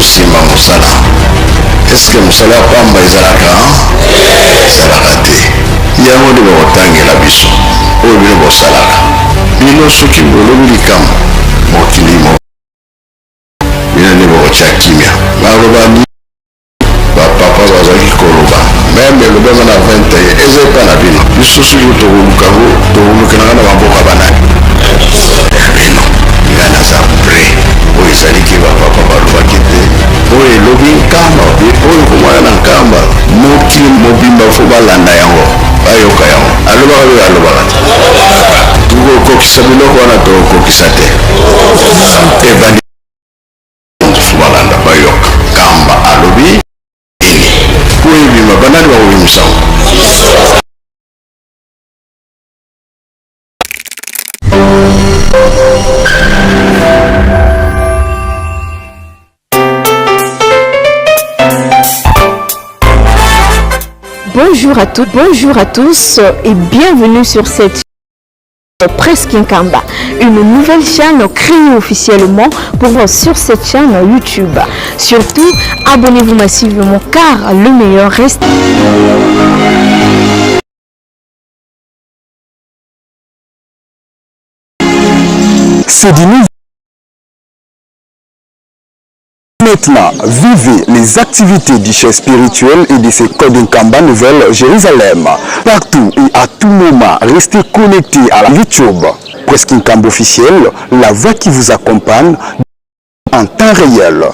Tosimba mosala. Est-ce que mosala ya pamba ezalaka? Ezalaka te. Yango nde bakotangela biso oyo bino bosalaka. Bino soki bolobi likambo, mokili mo bino nde bokotya kimia. Baloba nini? Bapapa bazalaki koloba meme elobama na 21 eza epa na bino. Biso soki tokoluka yango, tokolukelanga na maboko ya banani? Ya bino. Ngai naza prêt. Oyo ezali ke bapapa balobaki te oyo elobi Nkamba be oyo komona na Nkamba, mokili mobimba fo balanda yango, bayoka yango. Alobaka be alobaka te. Tokokokisa biloko wana, tokokokisa te. Ebandi fo balanda, bayoka Nkamba alobi nini po ebima. Banani bakobimisa yango? Bonjour à toutes, bonjour à tous et bienvenue sur cette Presse Nkamba, une nouvelle chaîne créée officiellement pour sur cette chaîne YouTube. Surtout, abonnez-vous massivement car le meilleur reste. C'est du nouveau. Maintenant, vivez les activités du chef spirituel et de ses codes Nkamba Nouvelle Jérusalem. Partout et à tout moment, restez connectés à la YouTube. Presque Nkamba officiel, la voix qui vous accompagne en temps réel.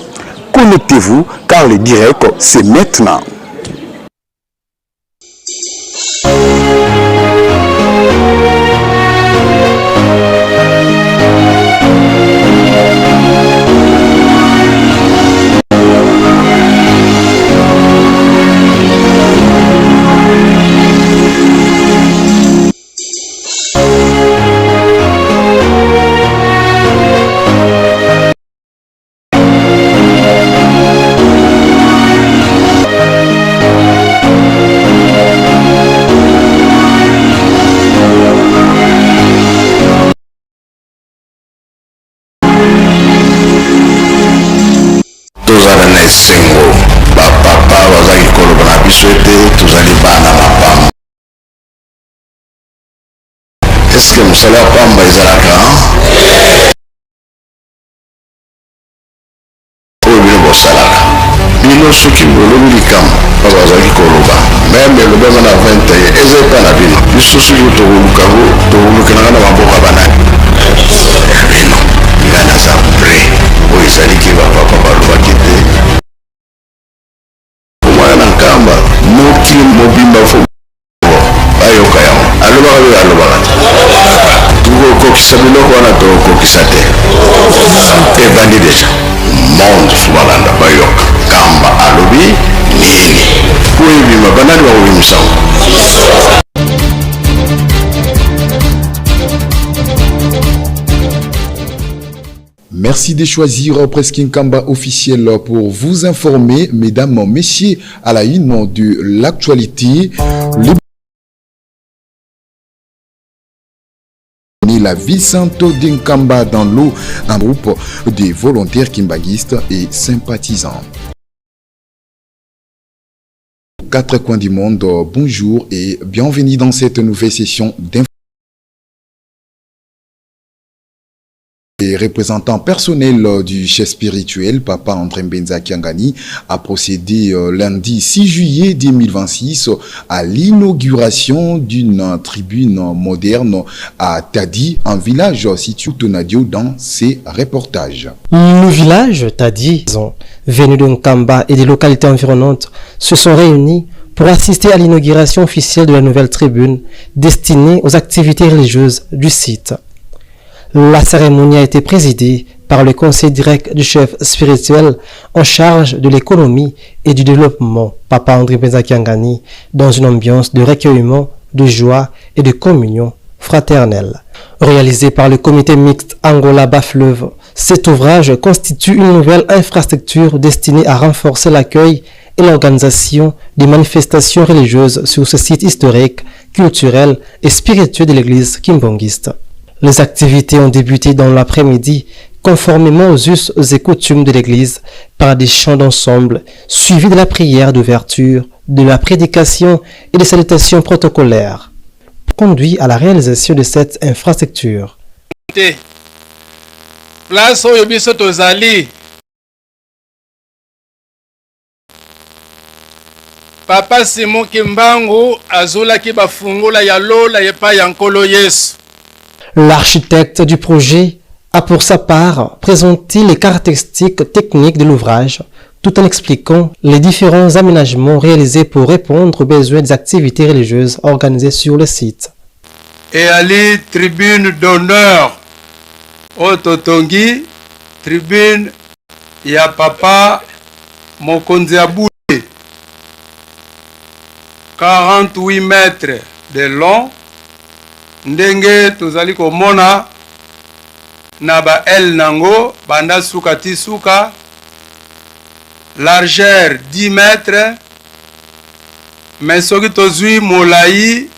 Connectez-vous car le direct, c'est maintenant. Tozala na esengo, bapapa bazalaki koloba na biso ete tozali bana mapamba. Est-ce que mosala ya pamba ezalaka? Oyo bino bosalaka, bino soki bolobi likambo, bazalaki koloba meme elobama na 21 eza epa na bino. Biso soki tokoluka yango, tokolukelanga na maboko ya banani? Ya bino. Ngai naza prêt. Oyo ezali ke bapapa balobaki te komona na Nkamba, mokili mobimba fo bayoka yango. Alobaka be alobaka te. Tokokokisa biloko wana, tokokokisa te. Ebandi deja, monde fo balanda, bayoka Nkamba alobi nini po ebima. Banani bakobimisa yango? Merci de choisir Presque Nkamba officiel pour vous informer, mesdames, messieurs, à la une de l'actualité. La ville sainte d'Nkamba dans l'eau, un groupe de volontaires kimbanguistes et sympathisants. Quatre coins du monde, bonjour et bienvenue dans cette nouvelle session d'information. Et représentant personnel du chef spirituel, Papa André Mbenza Kiangani, a procédé lundi 6 juillet 2026 à l'inauguration d'une tribune moderne à Tadi, un village situé au Tonadio dans ses reportages. Le village Tadi, venu de Nkamba et des localités environnantes, se sont réunis pour assister à l'inauguration officielle de la nouvelle tribune destinée aux activités religieuses du site. La cérémonie a été présidée par le conseil direct du chef spirituel en charge de l'économie et du développement, Papa André Mbenza Kiangani, dans une ambiance de recueillement, de joie et de communion fraternelle. Réalisé par le comité mixte Angola-Bas-Fleuve, cet ouvrage constitue une nouvelle infrastructure destinée à renforcer l'accueil et l'organisation des manifestations religieuses sur ce site historique, culturel et spirituel de l'église kimbanguiste. Les activités ont débuté dans l'après-midi. conformément aux us et coutumes de l'Église par des chants d'ensemble, suivis de la prière d'ouverture, de la prédication et des salutations protocolaires, conduit à la réalisation de cette infrastructure. Te place oyo biso tozali. Papa Simon Kimbangu azolaki bafungola ya lola epai ya Nkolo Yesu. L'architecte du projet a pour sa part présenté les caractéristiques techniques de l'ouvrage tout en expliquant les différents aménagements réalisés pour répondre aux besoins des activités religieuses organisées sur le site. Eyali tribune d'honneur oyo totongi, tribune ya papa mokonzi ya bule, 48 mètres de long, ndenge tozali komona na ba aile nango banda suka ti suka, largeur 10 mètres, mais soki tozwi molayi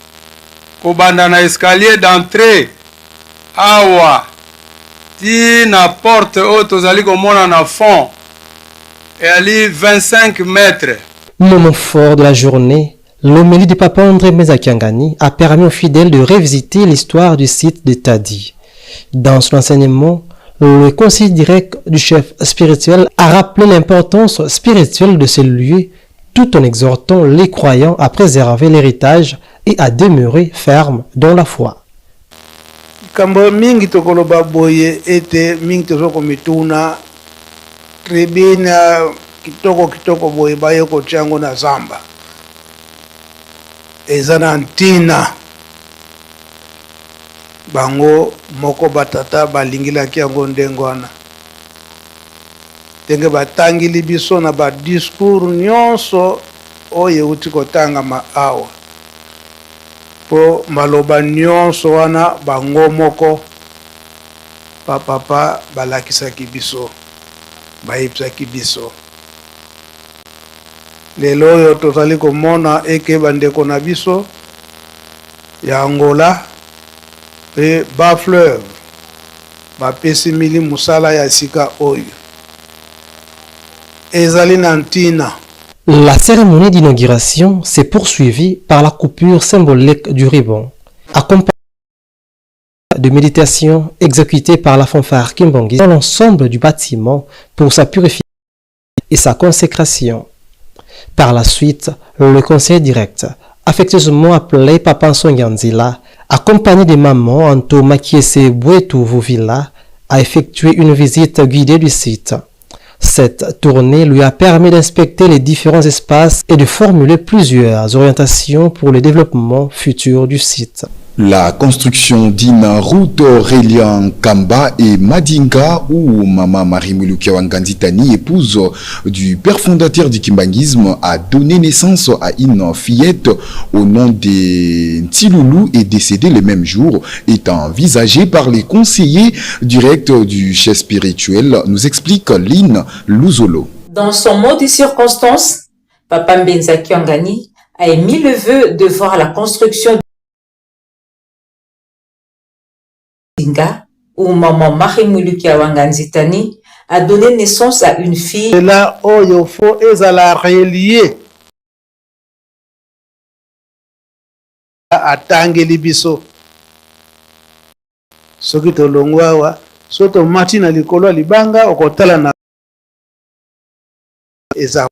kobanda na escalier d'entrée awa ti na porte oyo tozali komona na fond eyali 25 mètres. Moment fort de la journée, l'homélie du papa André Mbenza Kiangani a permis aux fidèles de revisiter l'histoire du site de Tadi. Dans son enseignement, le conseiller direct du chef spirituel a rappelé l'importance spirituelle de ce lieu tout en exhortant les croyants à préserver l'héritage et à demeurer fermes dans la foi. Likambo mingi tokoloba boye ete mingi tozo komituna tribune kitoko kitoko boye baye kotia yango na zamba eza na ntina bango moko batata balingilaki yango ndenge wana ndenge batangili biso na ba discours nyonso oyo euti kotangama awa mpo maloba nyonso wana bango moko bapapa balakisaki biso, bayebisaki biso. Lelo oyo tozali komona eke bandeko na biso ya Angola mpe Bas-Fleuve bapesi mili mosala ya sika oyo ezali na ntina. La cérémonie d'inauguration s'est poursuivie par la coupure symbolique du ruban, accompagnée de méditation exécutée par la fanfare Kimbanguiste dans l'ensemble du bâtiment pour sa purification et sa consécration. Par la suite, le conseil direct, affectueusement appelé Papa Nsongianzila, accompagné de maman Anto Makiese Bwetu Vuvila, a effectué une visite guidée du site. Cette tournée lui a permis d'inspecter les différents espaces et de formuler plusieurs orientations pour le développement futur du site. La construction d'une route reliant Kamba et Madinga, où Mama Marie Mulukia Wanganditani, épouse du père fondateur du kimbanguisme, a donné naissance à une fillette au nom de Ntiloulou et décédée le même jour, est envisagée par les conseillers directs du chef spirituel, nous explique Lynn Luzolo. Dans son mot de circonstance, Papa Mbenza Kiangani a émis le vœu de voir la construction Dinga, où maman Marie Mulukia Wanganzitani a donné naissance à une fille. Nzela oyo faut ezala relie atangeli biso soki tolongwe awa soki tomati na likolo ya libanga okotala na eza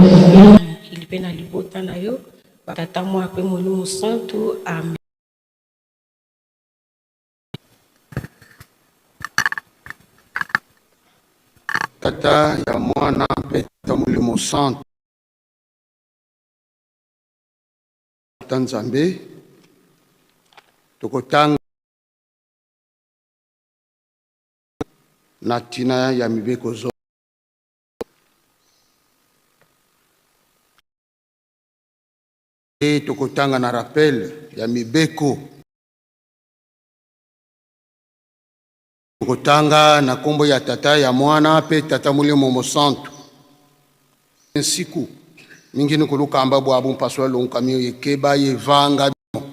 Mokili mpe na libota na yo, Tata, Mwana mpe Molimo Santu. Amen. Tata ya Mwana mpe Tata Molimo Santu. Tata Nzambe, tokotanga na ntina ya mibeko zo tokotanga na rappel ya mibeko Tokotanga na nkombo ya Tata, ya Mwana mpe Tata Molimo Mosantu. Nsiku mingi ni kulukamba bwabu mpasu alonka mio yekeba yevanga bino.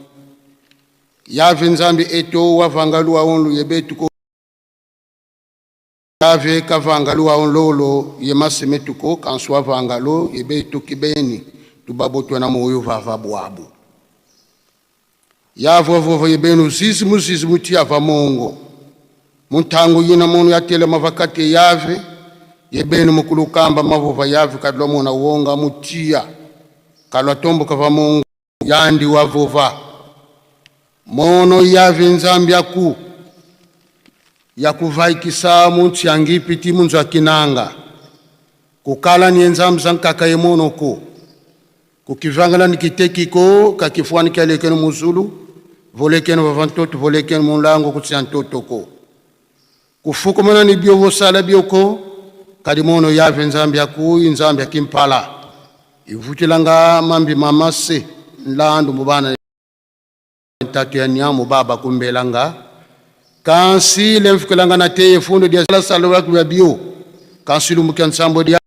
Yave Nzambi eto wavanga luwa onlu yebetu ko Yave kavanga luwa onlolo yemaseme tuko kansu wavanga lo yebetu kibeni tubabotwa na moyo vava bwabu. Yavovovo yebenu zizi muzizi muti yava mongo. Muntangu yina munu yatele mavakati yave yebenu mukulukamba mavova yave kadlwa mona wonga mutia kalwa tombo kava mongo yandi wavova mono yave nzambi aku yakuvaikisa muntu yangipiti munzu akinanga kukala ni nzambi zankaka yemonoko kukivangala ni kitekiko kakifuani kyalekeni muzulu volekeni vavantoto volekeni mulango kutsia ntotoko kufukumana ni bio vosala bioko kadi mono yave nzambi akuyi nzambi akimpala ivutilanga mambi mamase nlandu mubana ntatu ya nyamu baba kumbelanga kansi lemfukelanga na teye fundo dia sala ya bio kansi lumukia nsambo dia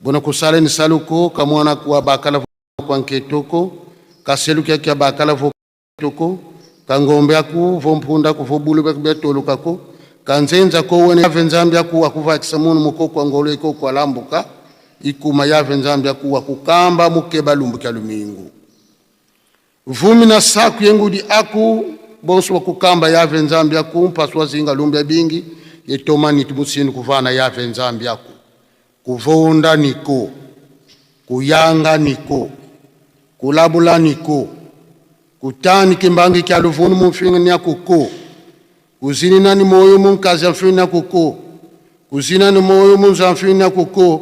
bona kusala ni saluko kamwana kuwa bakala kwa nketoko kaselu kia kia bakala vo toko kangombe aku vompunda ku vobulu bya byatolukako kanzenza ko wene yave nzambi aku akuvakisa munu mukoko angolo ikoko alambuka ikuma yave nzambi aku akukamba mukeba lumbu kya lumingu vumi na saku yengudi aku bonso wakukamba yave nzambi aku mpasu wazinga lumbu ya bingi yetomani tumusini kuvana yave nzambi aku kuvonda niko kuyanga niko kulabula niko kutani kimbangi kya luvunu mumfinga ni akuko kuzini nani moyo munkazi amfinga akuko kuzina ni moyo munzu amfinga akuko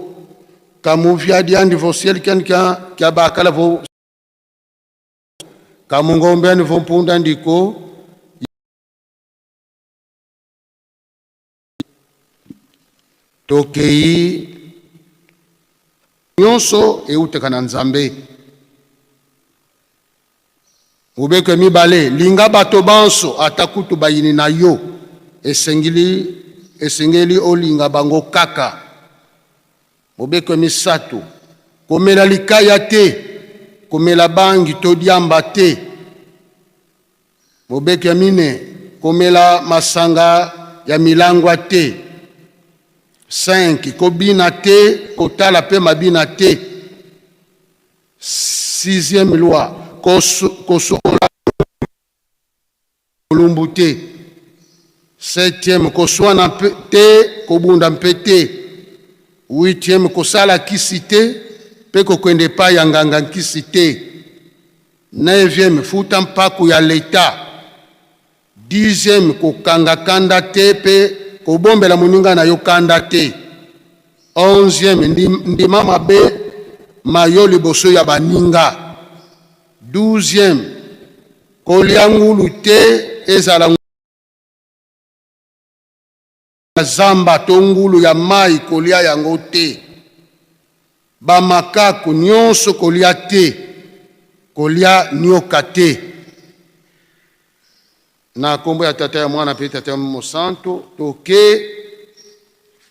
kamuvya diandi vosiel kyan kya kya bakala vo kamungombe ani vompunda ndiko tokei nyonso eutaka na Nzambe. Mobeko ya mibale, linga bato banso, ata kutu bayini na yo, esengeli, esengeli olinga bango kaka. Mobeko ya misato, komela likaya te, komela bangi to diamba te. Mobeko ya mine, komela masanga ya milangwa te. 5 kobina te, kotala pe mabina te. Sixième loi, kosokola bolumbu te. Septième, koswana te, kobunda mpe te. Huitième, kosala kisi te mpe kokende epai ya nganga nkisi te. Neuvième, futa mpaku ya leta. Dixième, kokanga kanda te mpe kobombela moninga na yo kanda te. Onzième, ndima mabe ma yo liboso ya baninga. Douzième, kolia ngulu te, ezala ya zamba to ngulu ya mai, kolia yango te. Bamakaku nyonso kolia te, kolia nioka te. Na kombo ya Tata, ya Mwana mpe Tata ya Mosantu, toke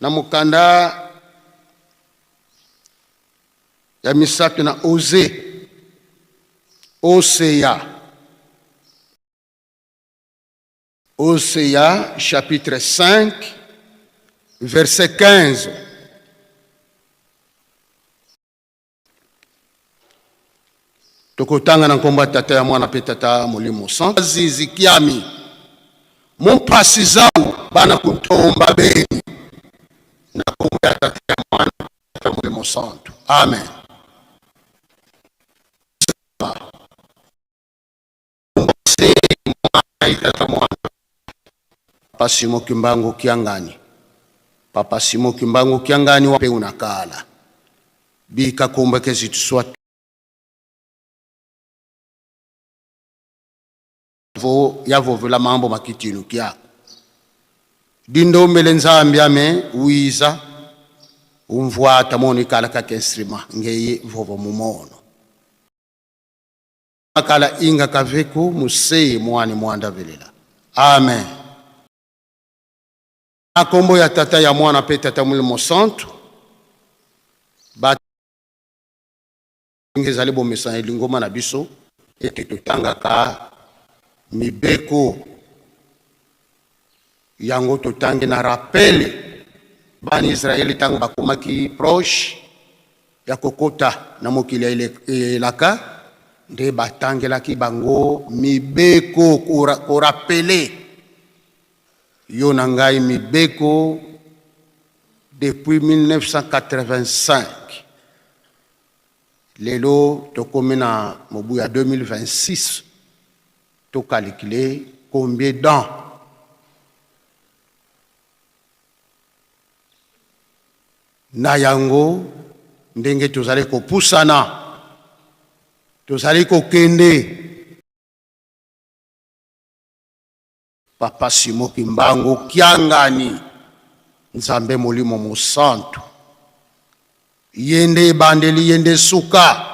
na mokanda ya misato na Oze, Osea. Osea chapitre 5 verset 15. Tokotanga na nkombo ya Tata, ya Mwana mpe Tata Molimo Santu. Zizikiami mumpasi zau bana kuntomba beni na nkombo ya Tata, ya Mwana Tata Molimo Santu. Amen. Papa Simon Kimbangu Kiangani, Papa Simon Kimbangu Kiangani wa pe unakala bika komba kezi tuswa vo yavovela mambo makitinu kyako dindombele nzambi ame wiza umvwata mono ikala kaka instrument ngeye vovo mumono Kala inga kaveku museye mwani mwanda velela. Amen. Na kombo ya Tata, ya Mwana pe Tata Molimo Santu. Ba ezali bomesana lingomba na biso ete totangaka mibeko yango totangi na rappel bana Israeli ntango bakomaki proche ya kokota na mokili ya elaka nde batangelaki bango mibeko, korapele yo na ngai mibeko depuis 1985. Lelo tokomi na mobu ya 2026, tokalikile combien d'ans? Na yango, ndenge tozali kopusana, tozali kokende. Papa Simon Kimbangu Kiangani, Nzambe Molimo Mosantu, ye nde ebandeli, ye nde suka.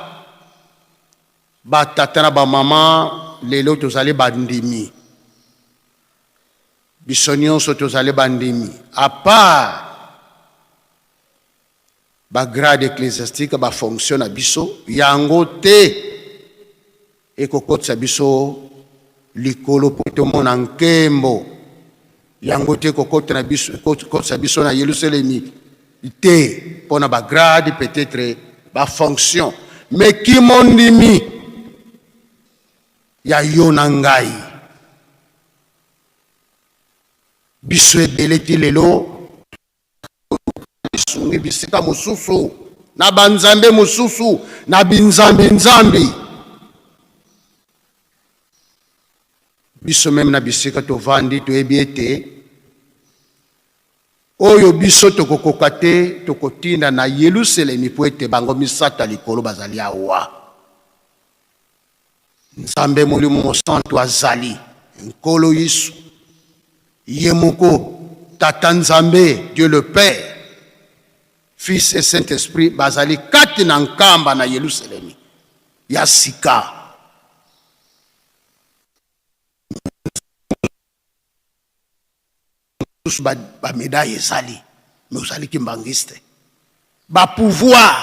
Batata na bamama, lelo tozali bandimi. Biso nyonso tozali bandimi, à part ba grade ecclesiastique, ba fonction na biso, yango te ekokotisa biso likolo mpo tomona nkembo, yango te ekokotisa biso na Yelusalemi te mpo na ba grade, peut-être ba fonction, mais kimondimi ya yo na ngai. Biso ebele ti lelo lisungi bisika mosusu na banzambe mosusu na binzambi nzambi. Biso meme na bisika tovandi toyebi ete oyo biso tokokoka te tokotinda na Yelusalemi mpo ete bango misato ya likolo bazali awa. Nzambe Molimo Mosantu azali Nkolo Yesu ye moko, Tata Nzambe, Dieu le Père, Fils et Saint-Esprit bazali kati na nkamba na Yelusalemi ya sika. Mosusu ba, ba medaille ezali mais ozali kimbanguiste. Ba pouvoir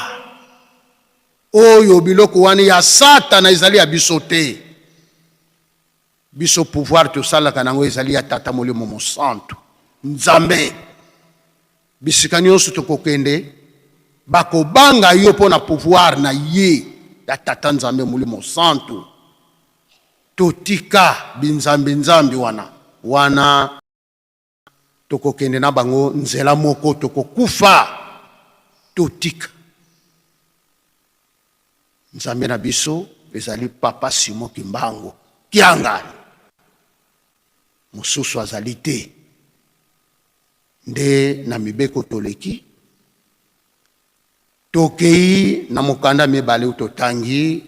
oyo biloko wana ya satana ezali ya biso te. Biso pouvoir tosalaka nango ezali ya Tata Molimo Mosantu Nzambe. Bisika nyonso tokokende bakobanga yo mpo na pouvoir na ye ya Tata Nzambe Molimo Santu. Totika binzambi nzambi wana wana tokokende na bango nzela moko tokokufa. Totika Nzambe na biso ezali Papa Simon Kimbangu Kiangani, mosusu azali te. Nde na mibeko toleki tokei na mokanda mibale totangi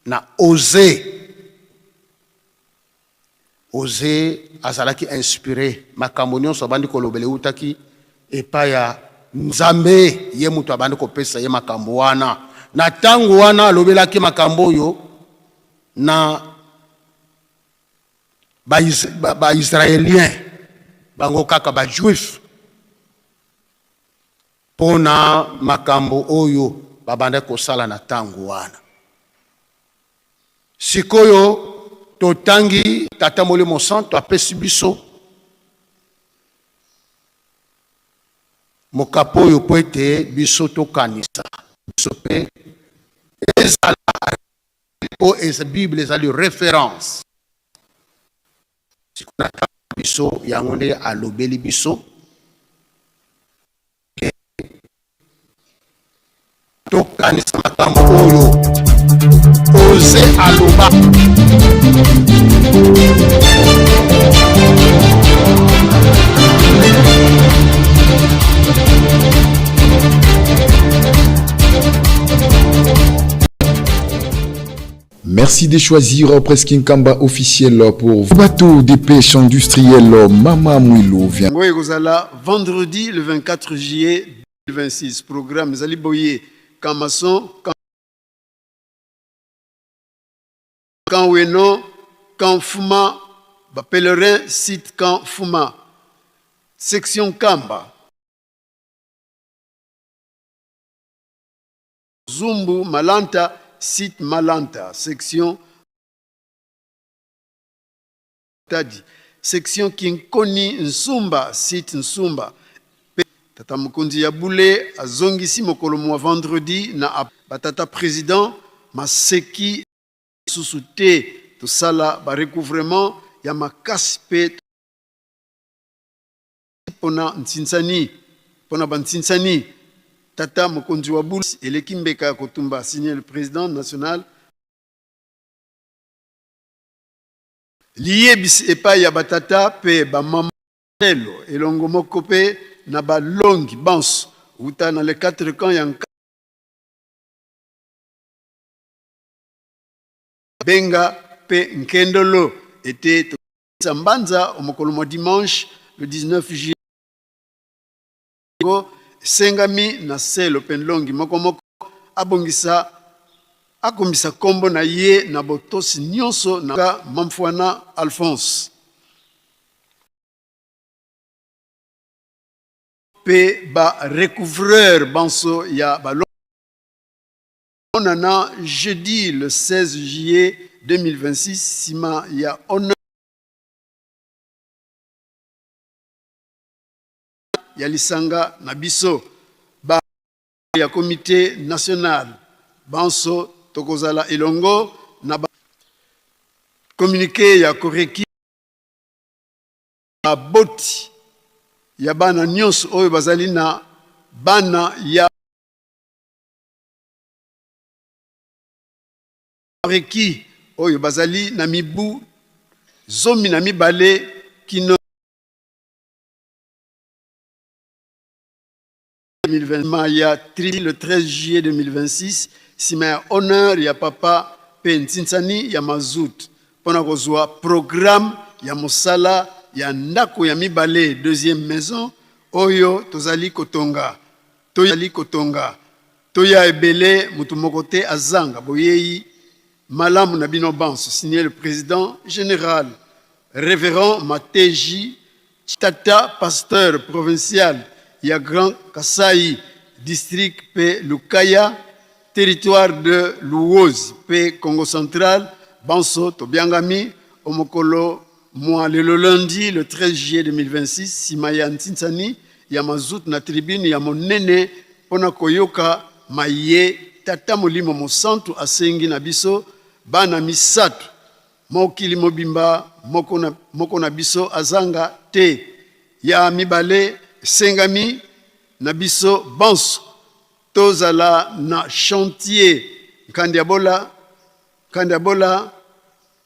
na Osee. Osee azalaki inspire, makambo nyonso abandi kolobela eutaki epai ya Nzambe, ye moto abandi kopesa ye makambo wana. Na ntango wana alobelaki makambo oyo na Baisraelien, ba bango kaka Bajuif, mpo na makambo oyo babandaki kosala na ntango wana. Sikoyo totangi Tata Molimo Santu apesi biso mokapo oyo mpo ete biso tokanisa biso mpe ezala mpo eza Bible ezali reference. Sikoyo na ntango biso yango nde alobeli biso Tokanisa makambo oyo Oze aloba. Merci de choisir Presqu'Inkamba officiel pour bateau de pêche industrielle Mama Mwilu vient. Yango ekozala vendredi le 24 juillet 2026. Programme ezali boye: camp maçon, camp Weno, camp Fuma, ba pèlerins site camp Fuma, section Kamba. Zumbu Malanta, site Malanta, section Tadi, section Kinkoni Nsumba, site Nsumba. Pe tata mokonzi ya bule azongisi mokolo mua vendredi na ba tata president maseki lisusu te tosala ba recouvrement ya makasi pe Pona ntsinsani, pona ba ntsinsani, tata mokonzi wa bule eleki mbeka ya kotumba, signe le president national. Liyebisi epai ya ba tata pe ba mama lelo elongo moko pe na ba longi banso wuta na les quatre camps ya Benga pe Nkendolo ete Mbanza o'mokolo mwa dimanche le 19 juillet yango esengami na selo mpe nlongi moko moko abongisa akomisa nkombo na ye na botosi nyonso na Mamfuana Alphonse mpe ba recouvreurs banso ya ba Monana jeudi le 16 juillet 2026 sima ya honneur ya lisanga na biso ba ya comite national banso tokozala elongo na ba communique ya koreki baboti ya bana nyonso oyo bazali na bana ya Requis oyo bazali na mibu 12 kino 2020 ya tri le 13 juillet 2026 nsima ya honneur ya papa mpe ntsinsani ya mazout mpo na kozwa programme ya mosala ya ndako ya mibale, deuxième maison, oyo tozali kotonga. Tozali kotonga. Toya ebele, moto moko te azanga. Boyei malamu na bino banso. Signé le president general, Reverend Mateji. Tata pasteur provincial ya Grand Kasaï, district pe Lukaya, territoire de Luozi pe Congo central, banso tobiangami omokolo mwa lelo lundi le 13 juillet 2026 sima ya ntinsani ya mazout na tribune ya monene pona koyoka maye Tata Molimo Mosantu asengi na biso bana misato Mokili mobimba moko na moko na biso azanga te. Ya mibale, esengami na biso banso tozala na chantier Nkandiabola, Nkandiabola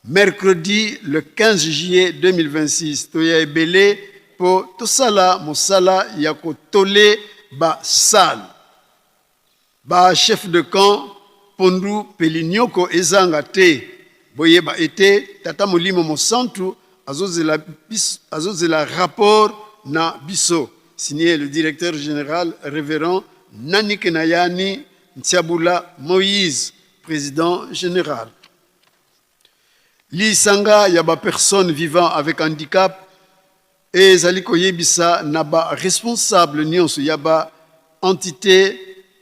mercredi le 15 juillet 2026. Toya ebele mpo tosala mosala ya kotole ba salle. Ba chefs de camp pondu pe linioko ezanga te boyeba ete tata molimo mosantu azozela azozela rapport na biso signe le directeur general reverend Nanike Nayani Ntiabula Moïse president general. Lisanga ya ba personnes vivant avec handicap ezali koyebisa na ba responsables nionso ya ba entites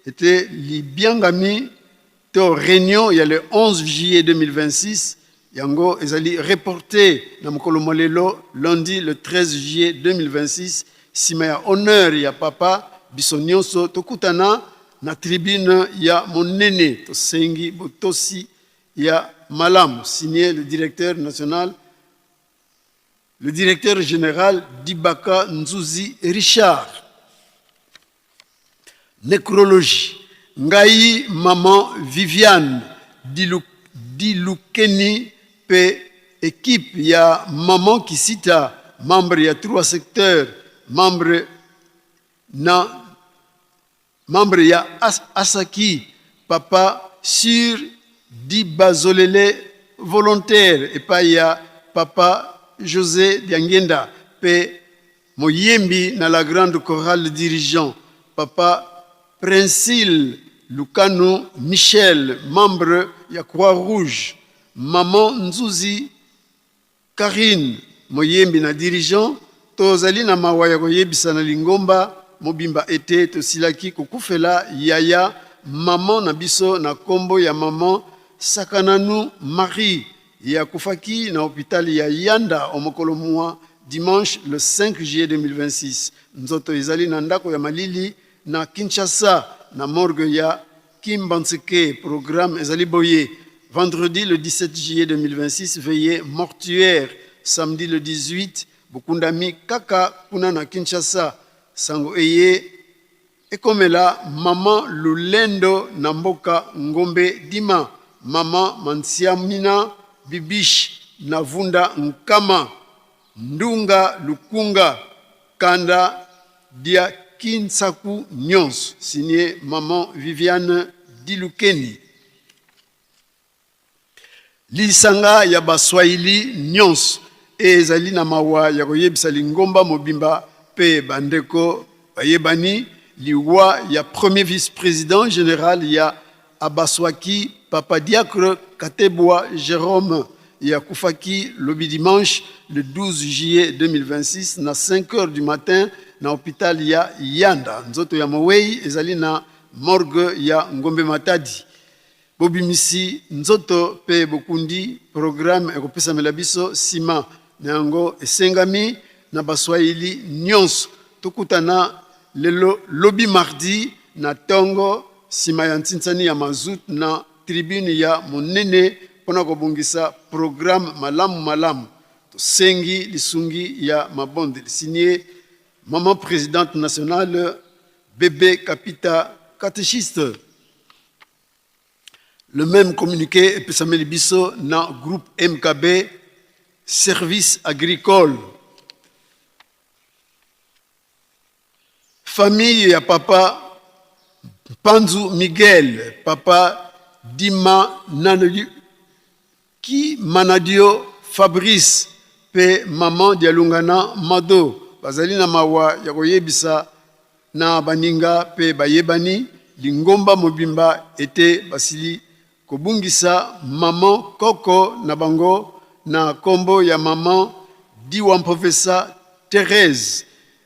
ete libiangami to reunion ya le 11 juillet 2026 yango ezali reporte na mokolo mwa lelo lundi le 13 juillet 2026 sima ya honneur ya Papa biso nionso tokutana na tribune ya monene tosengi botosi ya malamu signé le directeur national le directeur général Dibaka Nzuzi Richard. Nécrologie ngai maman Viviane Dilukeni pe équipe ya maman Kisita membre ya trois secteurs membre na Membre ya Asaki papa sur Dibazolele volontaire epai ya papa Jose Diangienda pe moyembi na la grande chorale dirigeant papa Princil Lukanu Michel membre ya Croix Rouge maman Nzuzi Carine moyembi na dirigeant, Tozali na mawa ya koyebisa na lingomba mobimba ete tosilaki kokufela yaya maman na biso na kombo ya maman Sakananu Marie. Ye akufaki na hopital ya Yanda o'mokolo mua dimanche le 5 juillet 2026. Nzoto ezali na ndako ya malili na Kinshasa na morgue ya Kimbanseke. Programme ezali boye, vendredi le 17 juillet 2026 veillée mortuaire, samedi le 18 bokundami kaka kuna na Kinshasa. Sango eye ekomela maman Lulendo na mboka Ngombe Dima, maman Mansiamina Bibiche na Vunda Nkama, Ndunga Lukunga, Kanda dia Kinsaku nionso signe maman Viviane Dilukeni. Lisanga ya ba Swahili nionso ezali na mawa ya koyebisa lingomba mobimba pe ba ndeko bayebani liwa ya premier vice-president general ya Abaswaki Papa Diacre Katebwa Jerome ye akufaki lobi dimanche le 12 juillet 2026 na 5 heures du matin na hopital ya Yanda. Nzoto ya mowei ezali na morgue ya Ngombe Matadi. Bobimisi nzoto pe bokundi programme ekopesamela biso sima na yango esengami na baswahili nionso tokutana lelo lobi mardi na tongo sima ya ntinsani ya mazout na tribune ya monene pona kobongisa programme malamu malamu. Tosengi lisungi ya mabondeli. Signe Maman Presidente nationale Bebe Kapita Catechiste. Le même communiqué epesameli biso na groupe MKB Service agricole. Famille ya papa Mpanzu Miguel, papa Dima Nanogi, Ki Manadio Fabrice pe maman Dialungana Mado bazali na mawa ya koyebisa na baninga pe bayebani lingomba mobimba ete basili kobungisa maman koko na bango na kombo ya maman Diwa Mpofesa. Therèse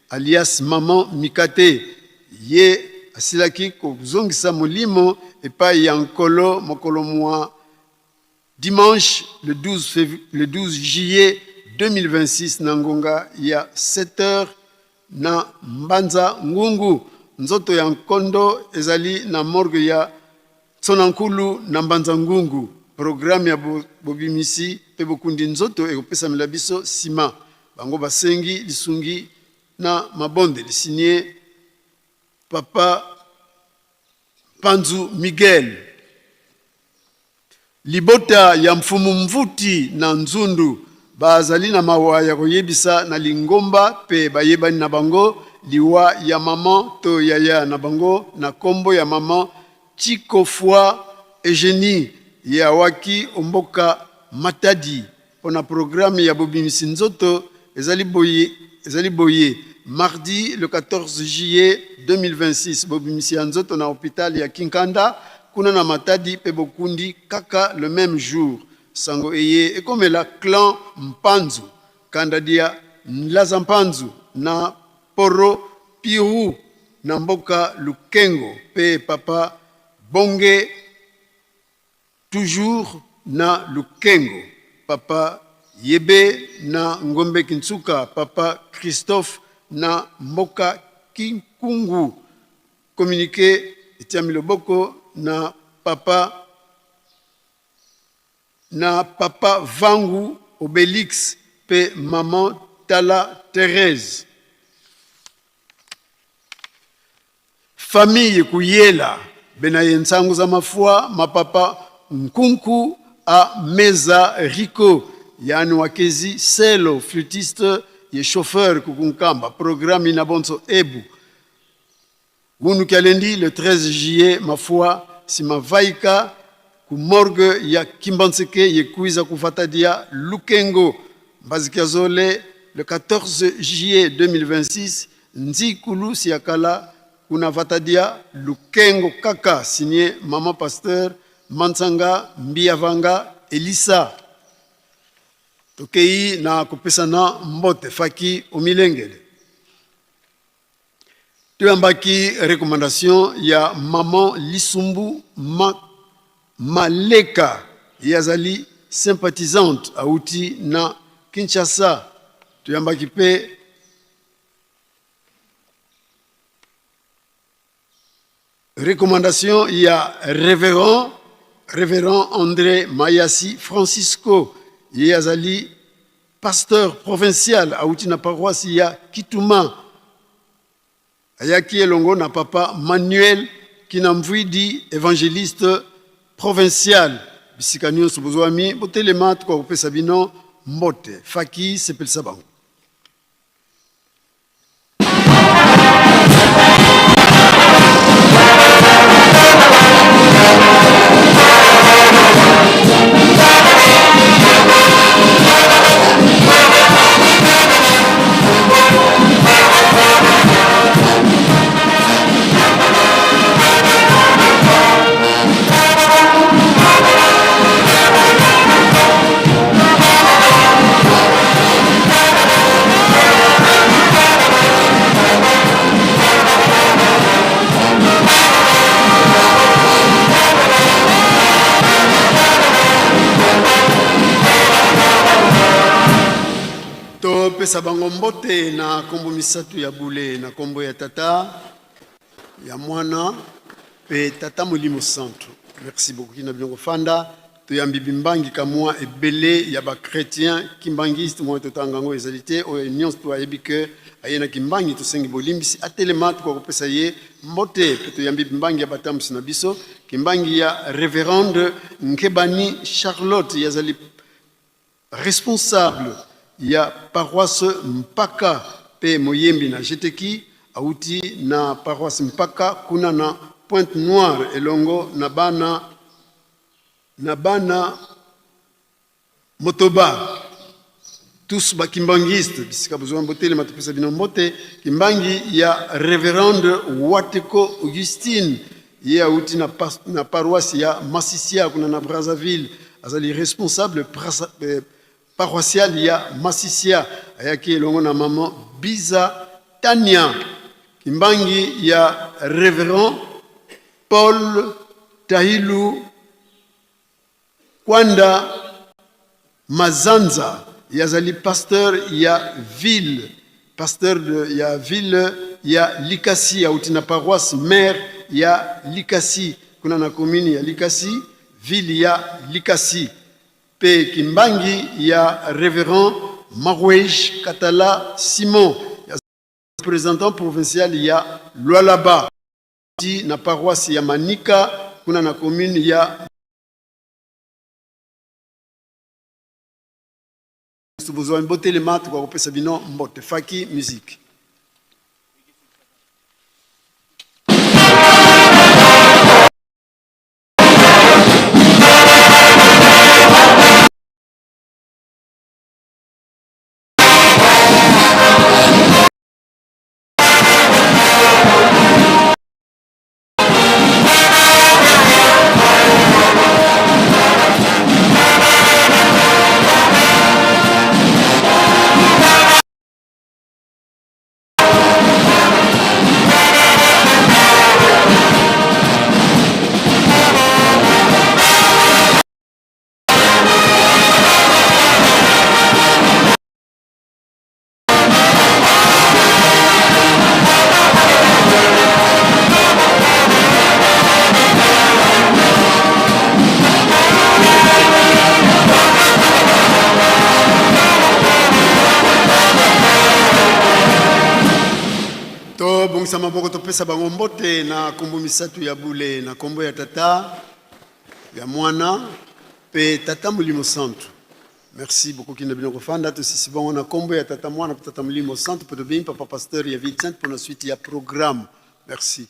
alias Maman Mikate. Ye asilaki kozongisa molimo epai ya Nkolo mokolo mwa dimanche le 12, le 12 juillet 2026 na ngonga ya 7 heures na Mbanza Ngungu. Nzoto ya nkondo ezali na morgue ya Tsonankulu na Mbanza Ngungu. Programme ya bobimisi mpe bokundi nzoto ekopesamela biso sima. Bango basengi lisungi na mabondeli. Signé Papa Mpanzu Miguel. Libota ya Mfumu Mvuti na Nzundu bazali na mawa ya koyebisa na lingomba pe bayebani na bango liwa ya maman to yaya na bango na kombo ya maman Tshikofwa Eugenie, ye awaki o mboka Matadi. Pona programme ya bobimisi nzoto ezali boye ezali boye, mardi le 14 juillet 2026 bobimisi ya nzoto na hopital ya Kinkanda kuna na Matadi pe bokundi kaka le meme jour. Sango eye ekomela clan Mpanzu, kanda dia Nlaza Mpanzu na Poro Piru na mboka Lukengo pe papa Bonge Toujours na Lukengo papa Yebe na Ngombe Kinsuka papa Christophe na mboka Kinkungu communique etiami loboko na papa na papa Vangu Obelix pe maman Tala Therèse. Famille Kuyela bena ye nsangu za mafua ma papa Nkunku a meza Rico yani wakezi selo flûtiste ye chauffeur kukunkamba programme ina bonso ebu Wunu kialendi le 13 juillet mafua sima vaika ku morgue ya Kimbanseke ye kuiza kuvatadia Lukengo Mbazikiazole le 14 juillet 2026 Nzikulu Siakala kuna vatadia Lukengo kaka signe maman pasteur Mansanga Mbiyavanga Elisa. Tokeyi na kopesana mbote faki omilengele. Toyambaki recommandation ya maman Lisumbu Ma Maleka, ye azali sympathisante awuti na Kinshasa. Toyambaki pe Recommandation ya Reverend Reverend Andre Mayasi Francisco, ye azali pasteur provincial awuti na paroisse ya Kituma. Ayaki elongo na papa Manuel Kinamvuidi, evangeliste provincial. Bisika nyonso bozwami, botelema, tokoka kopesa bino mbote. Faki sepelisa bango. Topesa bango mbote na nkombo misato ya bule, na nkombo ya Tata, ya Mwana mpe Tata Molimo Santu. Merci beaucoup na bino kofanda. Toyambi bimbangi kamwa ebele ya ba chrétiens kimbanguiste mwa totanga yango ezali te oyo nyonso to ayebi ke aye na kimbangi tosengi bolimbisi atelema tokoka kopesa ye mbote mpe toyambi bimbangi ya batambusi na biso kimbangi ya reverende Nkebani Charlotte yazali Responsable ya paroisse Mpaka pe moyembi na Jeteki, awuti na paroisse Mpaka kuna na Pointe Noire elongo na bana na bana motoba tous ba kimbanguiste bisika bozwa botelema topesa bino mbote kimbangi ya reverende Wateko Augustine Ye awuti na, na paroisse ya Masisia kuna na Brazzaville, azali responsable eh, paroissial ya Masisia, ayaki elongo na maman Biza Tania. Kimbangi ya Reverend Paul Tahilu Kwanda Mazanza, ye azali pasteur ya ville, pasteur de, ya ville ya Likasi, auti na paroisse mère ya Likasi, kuna na commune ya Likasi, ville ya Likasi. Pe Kimbangi ya Reverend Marwej Katala Simon, ya représentant provincial ya Lualaba, auti na paroisse ya Manika, kuna na commune ya bozwa botelema, tokoka kopesa bino mbote. Faki musique. Tobongisa maboko, topesa bango mbote na kombo misato ya bule, na kombo ya Tata, ya Mwana pe Tata Molimo Santu. Merci beaucoup kina bino kofanda. Tosisi bango na kombo ya Tata, Mwana pe Tata Molimo Santu, pe tobengi papa pasteur ya Ville Sainte pona suite ya programme. Merci.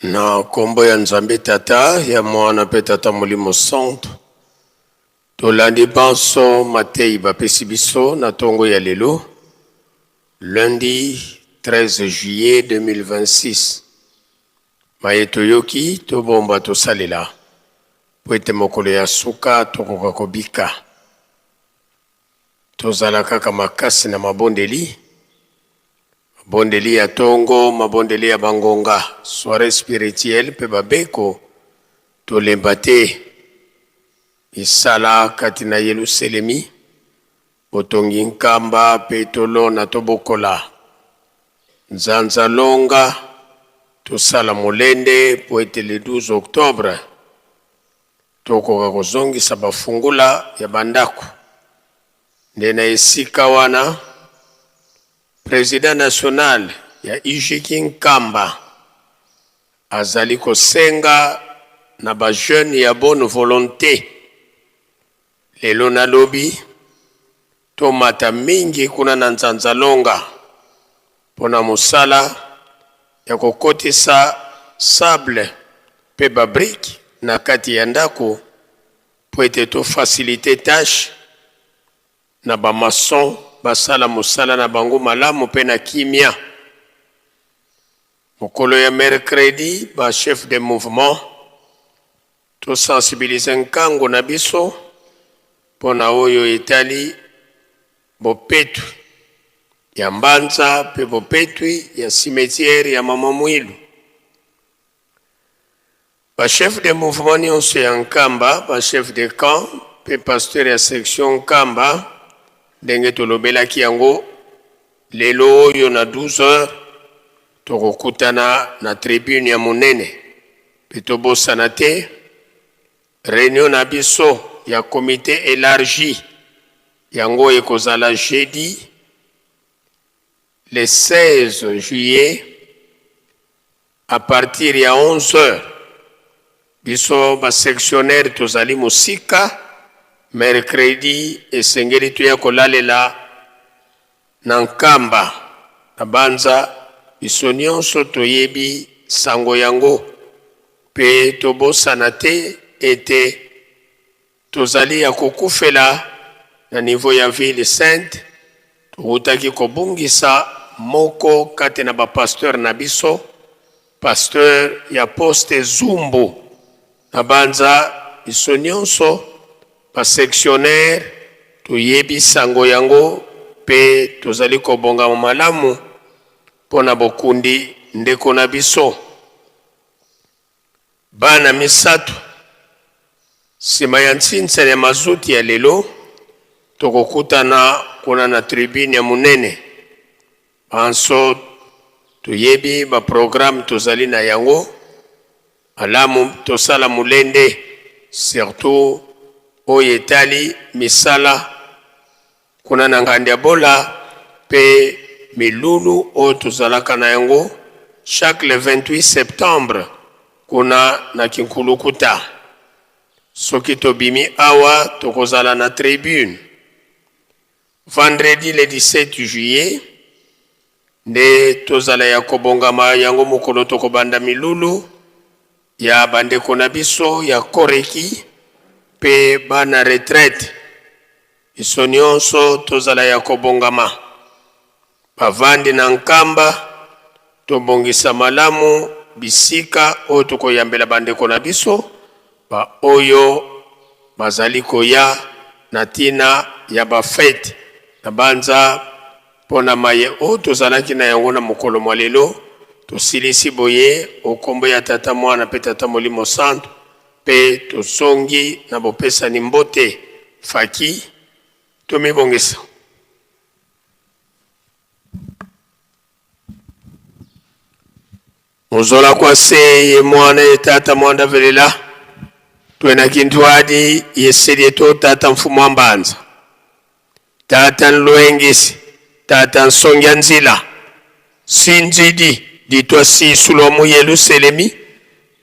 Na nkombo ya Nzambe Tata, ya Mwana mpe Tata Molimo Santu, tolandi banso mateyi bapesi biso na ntongo ya lelo, lundi 13 juillet 2026. Maye toyoki, tobomba, tosalela, mpo ete mokolo ya suka tokoka kobika. Tozala kaka makasi na mabondeli, mabondeli ya tongo, mabondeli ya bangonga, soiree spirituelle mpe babeko, tolemba te. Misala kati na Yeluselemi, botongi nkamba mpe tolona tobokola. Nzanza longa, tosala molende mpo ete le 12 octobre tokoka kozongisa bafungola ya bandako. Nde na esika wana, president national ya UGK Nkamba azali kosenga na ba jeunes ya bonne volonte lelo na lobi tomata mingi kuna na Nzanzalonga pona mosala ya kokotisa sable pe ba briques na kati ya ndako po ete to faciliter tache na ba maçons basala mosala na bango malamu pe na kimia. Mokolo ya mercredi, ba chefs de mouvement to sensibiliser nkango na biso mpo na oyo etali bopetwi ya Mbanza mpe bopetwi ya cimetière ya Mama Mwilu. Ba chefs de mouvement nionso ya Nkamba, ba chefs de camp mpe pasteur ya section Nkamba, ndenge tolobelaki yango, lelo oyo na 12 heures tokokutana na tribune ya monene mpe tobosana te reunion na biso ya comite elargi, yango ekozala jeudi. le 16 juillet à partir ya 11 heures. Biso ba sectionnaires tozali mosika, mercredi esengeli toya kolalela na Nkamba. Na banza biso nionso toyebi sango yango pe tobosana te ete Tozali ya kokufela na niveau ya ville sainte, towutaki kobungisa moko kati na ba pasteurs na biso, pasteur ya poste Zumbu. Nabanza biso nionso ba sectionnaires toyebi sango yango pe tozali kobongama malamu mpo na bokundi ndeko na biso. Bana misatu. Sima ya nsinsa ya mazuti ya lelo, tokokutana kuna na tribune ya munene. Banso toyebi ba programmes tozali na yango. Malamu tosala molende, surtout oyo etali misala kuna na Ngandiabola pe milulu oyo tozalaka na yango chaque le 28 septembre kuna na Kinkulukuta. Soki tobimi awa tokozala na tribune. Vendredi le 17 juillet nde tozala ya kobongama yango mokolo tokobanda milulu ya bandeko na biso ya Koreki pe bana retraite. Biso nionso tozala ya kobongama. Bavandi na Nkamba, tobongisa malamu bisika oyo tokoyambela bandeko na biso ba oyo bazali koya na tina ya ba fete. Nabanza mpo na maye oyo tozalaki na yango na mokolo mwa lelo, tosilisi boye o kombo ya Tata, Mwana mpe Tata Molimo Santu. Mpe tozongi na bopesani mbote. Faki, tomibongisa. Muzola kwa se ye mwana ye tata mwanda velela twena kintwadi ye selie to tata mfumu wa mbanza tata nlwengisi tata nsongia nzila sinzidi ditwa sisu lwa mu Yeluselemi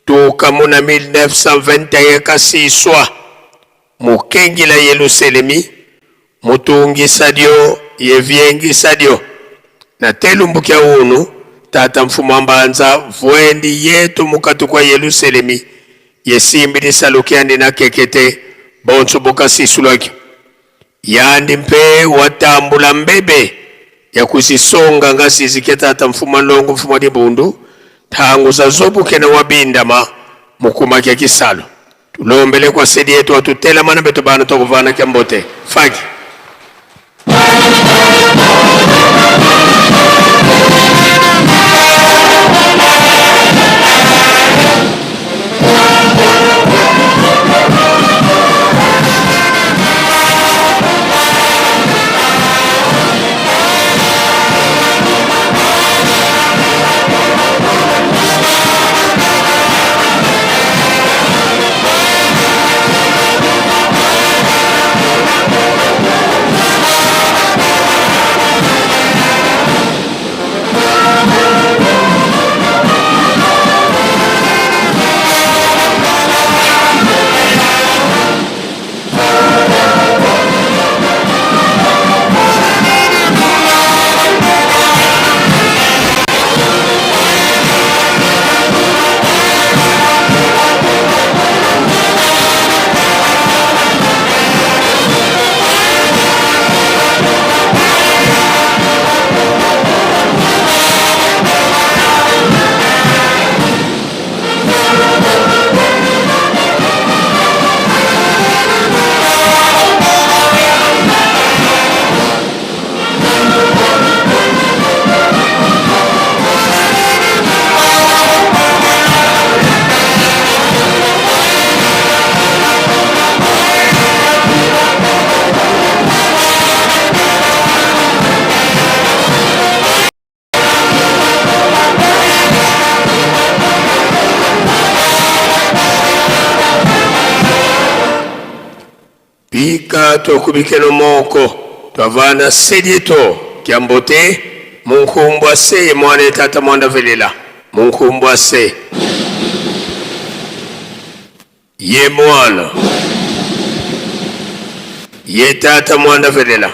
tuka mu na 1921 kasiswa mukengila Yeluselemi mutungisa dio yeviengisa dio na telumbukia unu tata mfumu wa mbanza vuendi yetu mukatu kwa Yeluselemi yesimbilisa lukiandi na kekete bonso bokasisulwakio Yandi mpe watambula mbebe ya kuzisonga nga zizikia tata mfuma longo mfuma dibundu ntangu za zobuke na wabindama mukumakia kisalo tulombele kwa sedi yetu atutelamana betu bana tokuvana kia mbote fagi. Bika tokubikeno moko twavanda sedieto kiambote. Munkumbwa se ye mwana ye tata mwanda velela. Munkumbwa se ye mwana ye tata mwanda velela.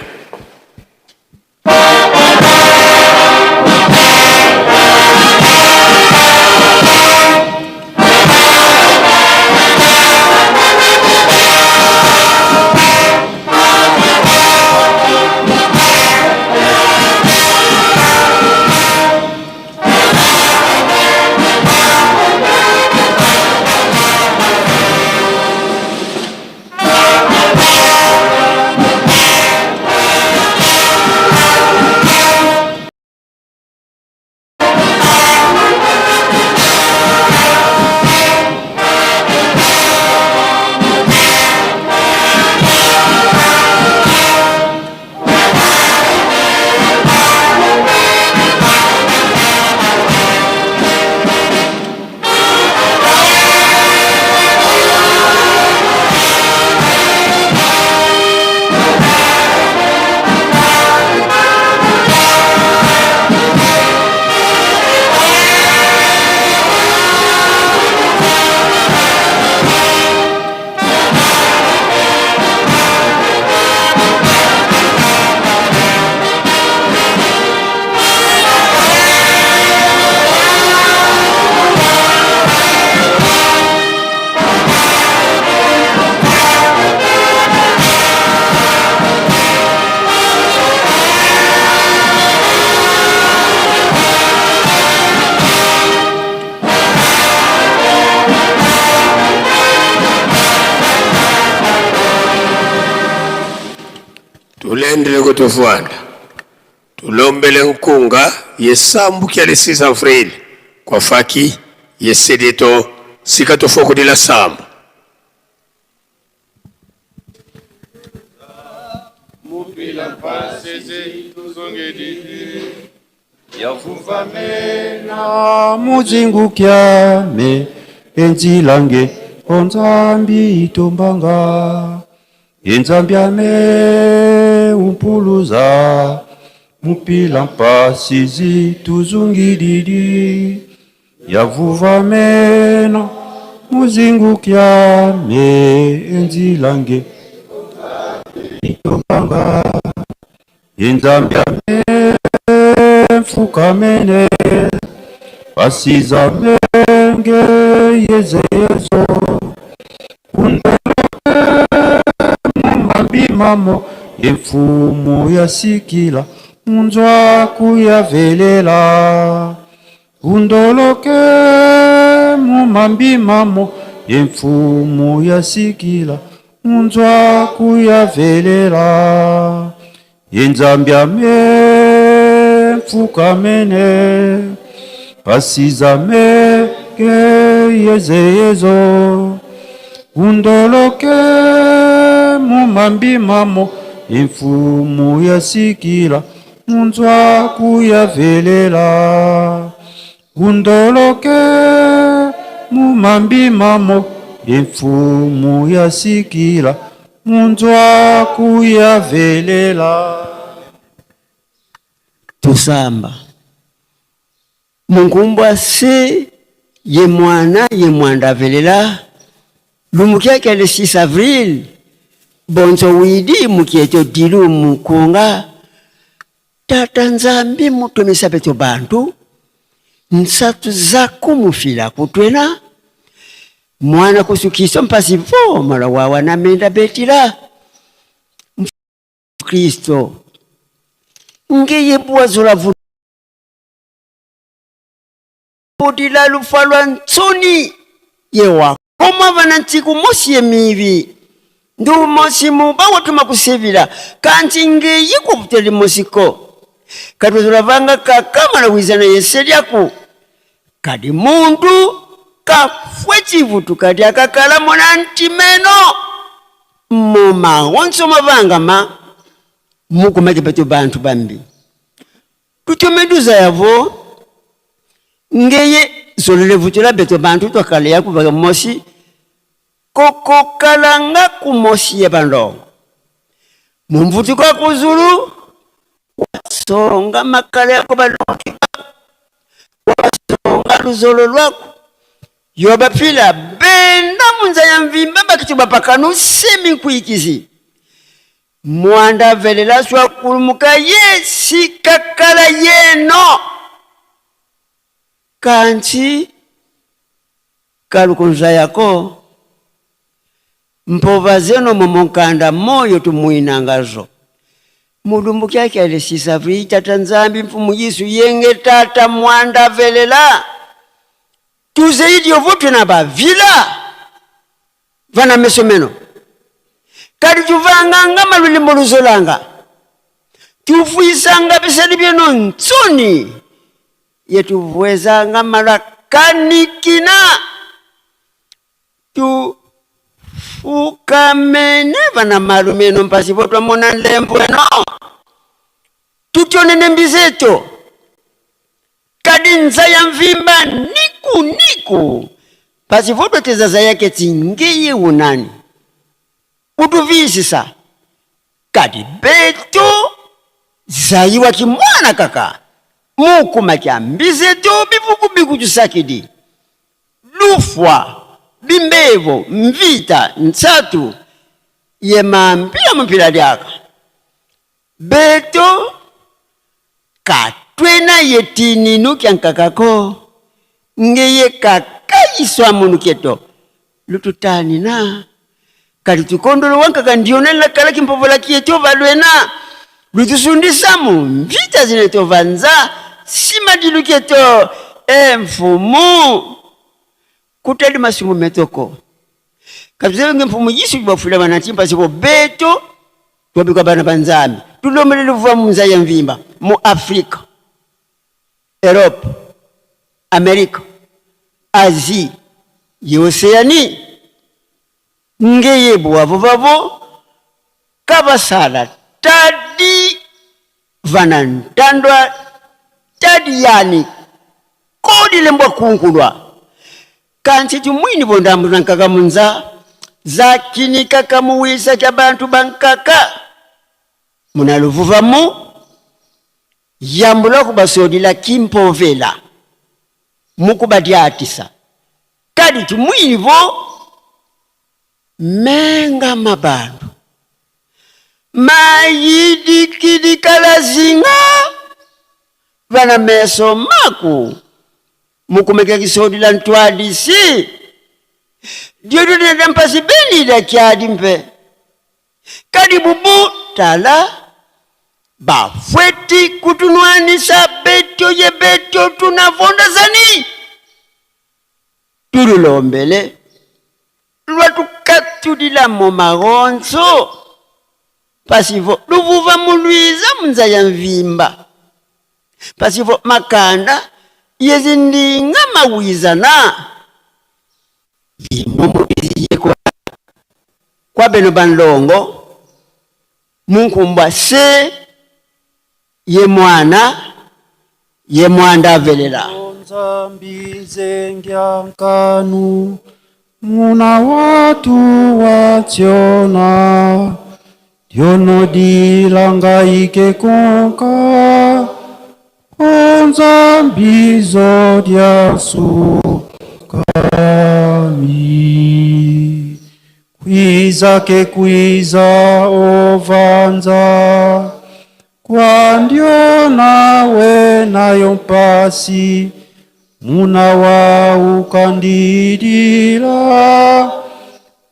Tulendele kutufuanda tulombele nkunga yesambu kia le 6 avril kwa faki yesedeto sika tofokudila sambu. Mupila mpasese tuzongedidi yavuvamena muzingukyame enzilange onzambi itombanga enzambi ame umpuluza mupila mpasizi tuzungididi yavuvamena muzingukyame enzilange itombanga enzambi ame mfukamene basizamenge yezeyezo mumambimamo emfumu ya sikila munzwaku yavelela undoloke mumambimamo emfumu ya sikila munzwaku yavelela yenzambi ame mfukamene pasizame ke yezeyezo undoloke mumambimamo emfumu ya sikila munzwaku yavelela undoloke mumambimamo emfumu ya sikila munzwaku yavelela. Tusamba munkumbwa se ye mwana ye mwanda avelela lumukyakya le 6 avril bonso widi mukieto dilu mukunga tata nzambi mutumisa beto bantu nsatu zakumufila kutwena mwana kusukiso mpasi vo mala wawa namenda betila Kristo ngeye bwazula vudila lufa lwa ntsoni yewa koma vana ntsiku mosi yemivi ndumosi muba watuma kusevila kanti ngeyi kubuteli mosiko katuzula vanga kakamala wizana yeselyaku kadi muntu kafwe chivutu kadi akakala mona ntimeno muma wonso mavanga ma mukumake pato bantu bambi tuchomeduza yavo ngeye zolele vutula beto bantu twakale yakuva mosi kokokalanga kumosi ya bandongo mumvutuka kuzulu. Wasonga makala yako balongi bako, wasonga luzolo lwako yobapfila benda munza ya mvimba bakitu bapakanu semi nkuikizi mwanda velela swa kulumuka ye sikakala yeno kanti kalukunza yako Mpova zeno momonkanda moyo tumuinangazo mulumbu kyake sisa tata Nzambi mfumu Yesu yenge tata mwanda velela tuzeidyo vutwe na bavila vana meso meno kadi tuvanganga malulimbo luzolanga tufuisanga bisali byeno ntsoni yetuvwezanga malwa kanikina tu fukamene vana malume mpasi votwamona nlembo eno tutyonene mbizeto kadi nza ya mvimba niku niku pasi votweteza yake tsingeye unani utuvisisa kadi beto zayiwa kimwana kaka mukuma kya mbizeto bivuku bikutusakidi lufwa bimbevo mvita ntsatu yemambila mupila lyaka beto katwena yetininu kyankakako ngeye kakayiswa munu keto lututanina kali tukondolo wankaka ndionela kala kimpovola kieto valwena lutusundisamu mvita zine tovanza simadilu keto emfumu kutali masimu metoko kabizenge mfumu Yesu bafula banatimpa sibo beto twabika bana banzambi tulomelele vuva munza ya mvimba mu Afrika, Europe, Amerika, Asie, Oceanie ngeye bwavo vavo kabasala tadi vanantandwa tadi yani kodi lembwa kunkulwa kanti tumwini bondambu nkaka munza zakinika kamuwisa kya bantu bankaka munaluvuvamu yambula kubasodila kimpovela mukubadyatisa kadi tumwini bo menga mabandu mayidikidikalazinga vana meso maku mukumeka kisodila ntwadisi diododeda mpasi benida kyadi mpe kadi bubu tala bafweti kutunwanisa beto ye beto tunavonda zani tululombele lwatukatulila mo magonzo pasivo luvuva mulwiza munza ya mvimba pasivo makanda yezindinga mawizana yimumubiziyekwa kwa beno banlongo munkumbwa se ye mwana ye mwanda avelela Nzambi zengyankanu muna watu wationa diono dilanga ike konka onzambi zodiasu kami kwiza ke kwiza ovanza kwa ndio nawe nayo mpasi muna wa ukandidila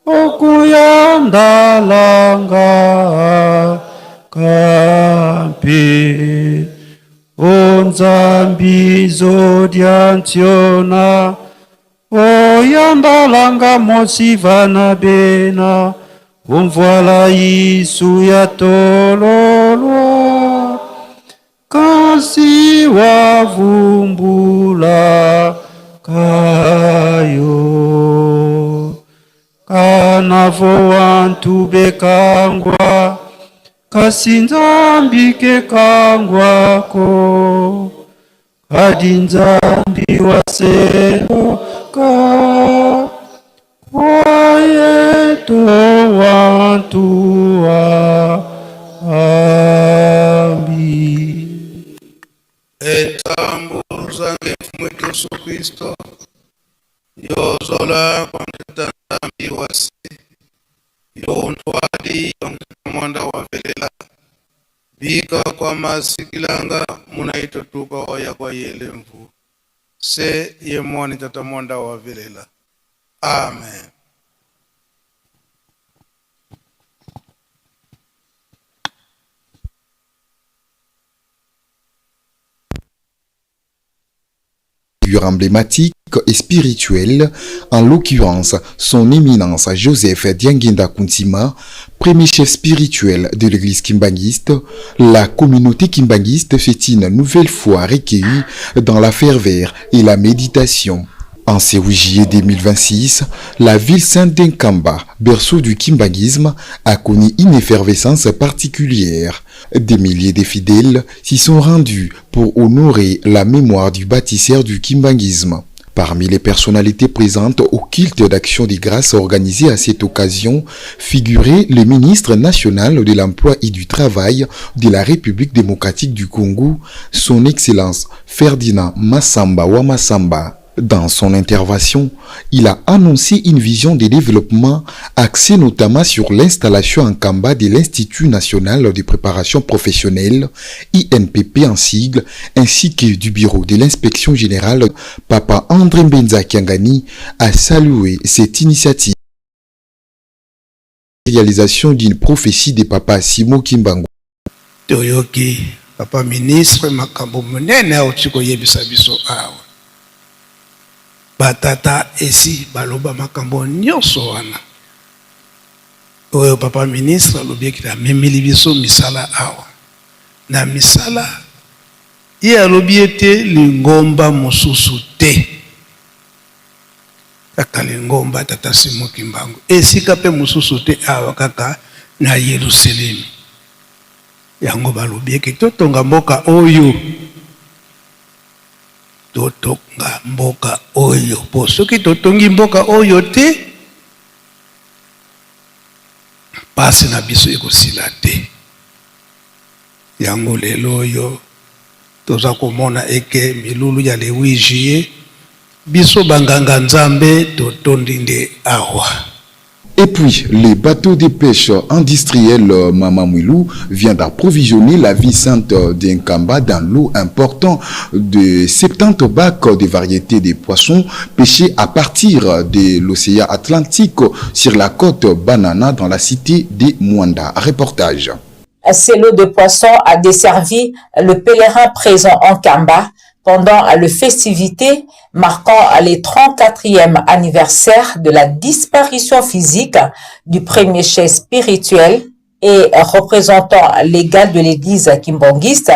okuyandalanga kampe onzambi zodiantiona oyandalanga mosivana bena omvoala isu ya tololwa kasi wavumbula kayo kanavo wantu bekangwa kasi nzambi kekangwako kadi nzambi waseloka kwayeto wantu wa ambi. Tozange Mfumu wetu Yesu Kristo, yozola kwa Tata Nzambi wasi, yo ntwadi mwanda wa velela bika kwa masikilanga munaitotuka oya kwa yele mvu se ye mwani tata mwanda wa velela. Amen. Figure emblématique et spirituelle, en l'occurrence son éminence Joseph Diangienda Kuntima, premier chef spirituel de l'église kimbanguiste, la communauté kimbanguiste s'est une nouvelle fois recueillie dans la ferveur et la méditation. En ce 8 juillet 2026, la ville sainte d'Nkamba, berceau du kimbanguisme, a connu une effervescence particulière. Des milliers de fidèles s'y sont rendus pour honorer la mémoire du bâtisseur du kimbanguisme. Parmi les personnalités présentes au culte d'action des grâces organisé à cette occasion figurait le ministre national de l'Emploi et du Travail de la République démocratique du Congo, son Excellence Ferdinand Massamba Wamasamba. Dans son intervention, il a annoncé une vision de développement axée notamment sur l'installation en Kamba de l'Institut national de préparation professionnelle, INPP en sigle, ainsi que du bureau de l'inspection générale. Papa André Mbenza Kiangani a salué cette initiative. Réalisation d'une prophétie de Papa Simon Kimbangu. Toyoki papa ministre makambo monene auti koyebisa biso awa. Batata esi baloba makambo nyonso wana oyo papa ministre alobi ete amemeli biso misala awa. Na misala ye alobi ete lingomba mosusu te, kaka lingomba tata Simon Kimbangu, esika pe mosusu te awa kaka na Yelusalemi. Yango balobi eke totonga mboka oyo, totonga mboka oyo, po soki totongi mboka oyo te, pasi na biso ekosila te. Yango lelo oyo toza komona eke milulu ya le 8 juillet, biso ba nganga Nzambe totondi nde awa. Et puis, les bateaux de pêche industriel Mama Mwilou vient d'approvisionner la ville sainte d'Nkamba dans l'eau important de 70 bacs de variétés de poissons pêchés à partir de l'océan Atlantique sur la côte Banana dans la cité de Mwanda. Reportage. Ces lots de poissons a desservi le pèlerin présent en Nkamba pendant les festivités marquant le 34e anniversaire de la disparition physique du premier chef spirituel et représentant légal de l'église kimbanguiste,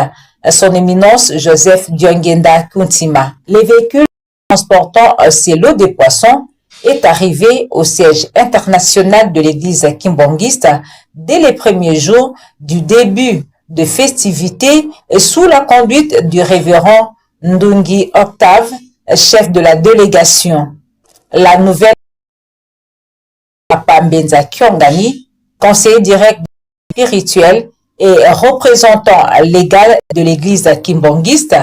son éminence Joseph Diangienda Kuntima. Les véhicules transportant ces lots de poissons est arrivé au siège international de l'église kimbanguiste dès les premiers jours du début de festivités sous la conduite du révérend Ndungi Octave, chef de la délégation. La nouvelle Papa Mbenza Kiongani, conseiller direct spirituel et représentant légal de l'église kimbanguiste,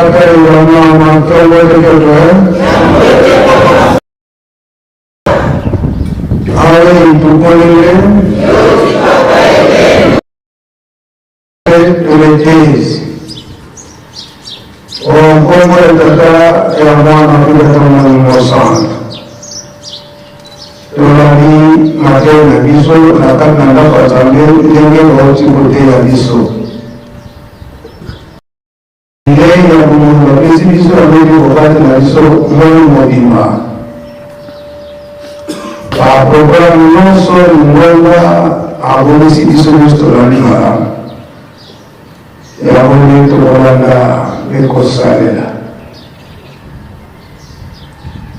Tata ya Mwana ntongo eteketo awe tukolele toletezi nkombo ya Tata, ya Mwana mpe Tata Molimo Santu. Tolandi mateya na biso na kati na ndako ya Nzambe ndenge bauti koteya biso. Bilei ya bomoto bapesi biso yango ete kobatela biso moi mobimba. Baprograme nyonso lingomba abongisi biso nyonso tolandi malamu. Yango nde tokolanda mpe kosalela.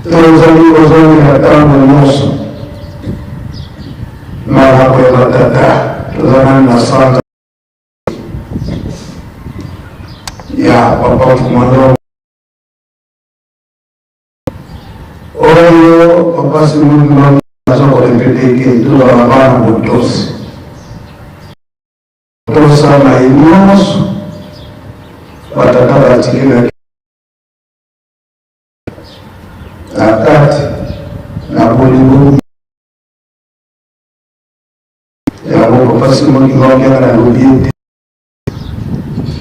Tozali kozongela ntango nyonso malako ya batata. Toza nani na sanza ya papa Fumando oyo papa Simon Kimbangu aza korepete ke tozala bana botosi, tosala ye nyonso batata batikelaki na kati na bolingo. Yango papa Simon Kimbangu Kiangani alobi ete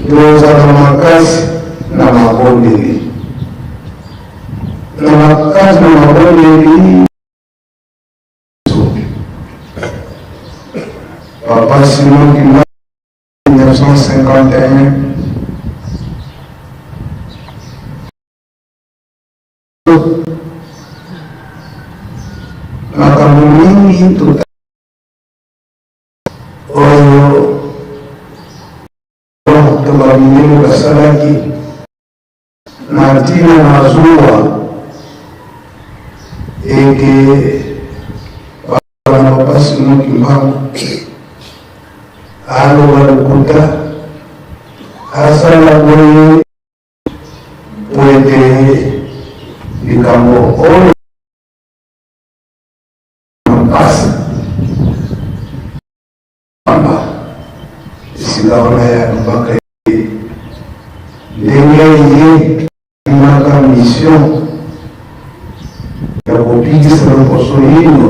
tozala makasi na mabondeli, na makasi na mabondeli. Papa Simon Kimbangu 1951 makambo mingi tota oyo to bamindele basalaki na ntina na zuwa ete bana Papa Simon Kimbangu aloba lokuta, asala boye po ete likambo oyo mpasi pamba. Esika wana ye alobaka ete ndenge ye andimaka mission ya kobikisa loposo ino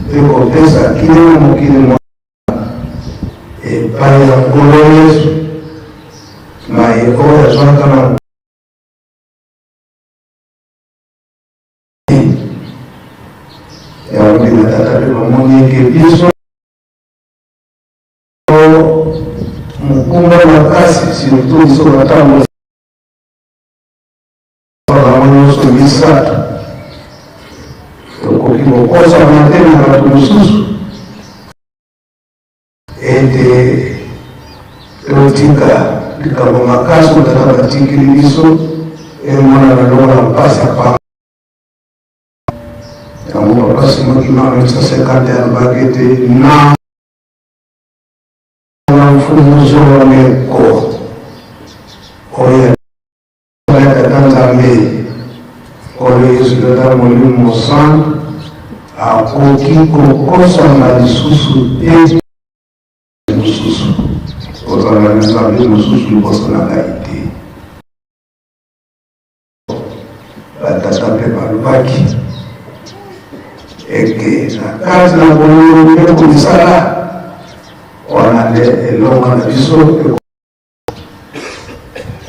mpe kopesa kimia na mokili mwa epai ya Nkolo Yesu, maye oyo azwaka na yango nde na tata mpe bamoni ete biso mokumba makasi, surtout biso na ntango bango nyonso misato tokoki kokosama te na bato mosusu ete totika likambo makasi oyo tata batikeli biso emonana lokola mpasi ya pamba. Yango papa Simon Kimbangu 1950 alobaki ete na mfumu zoleko oyo ya Tata Nzambe, Nkolo Yesu, Tata Molimo Mosantu akoki kokosama lisusu te, mosusu kozala na Nzambe mosusu liboso na ngai te. Batata mpe balobaki ete na kati na bolingo mpe komisala wana nde elonga na biso.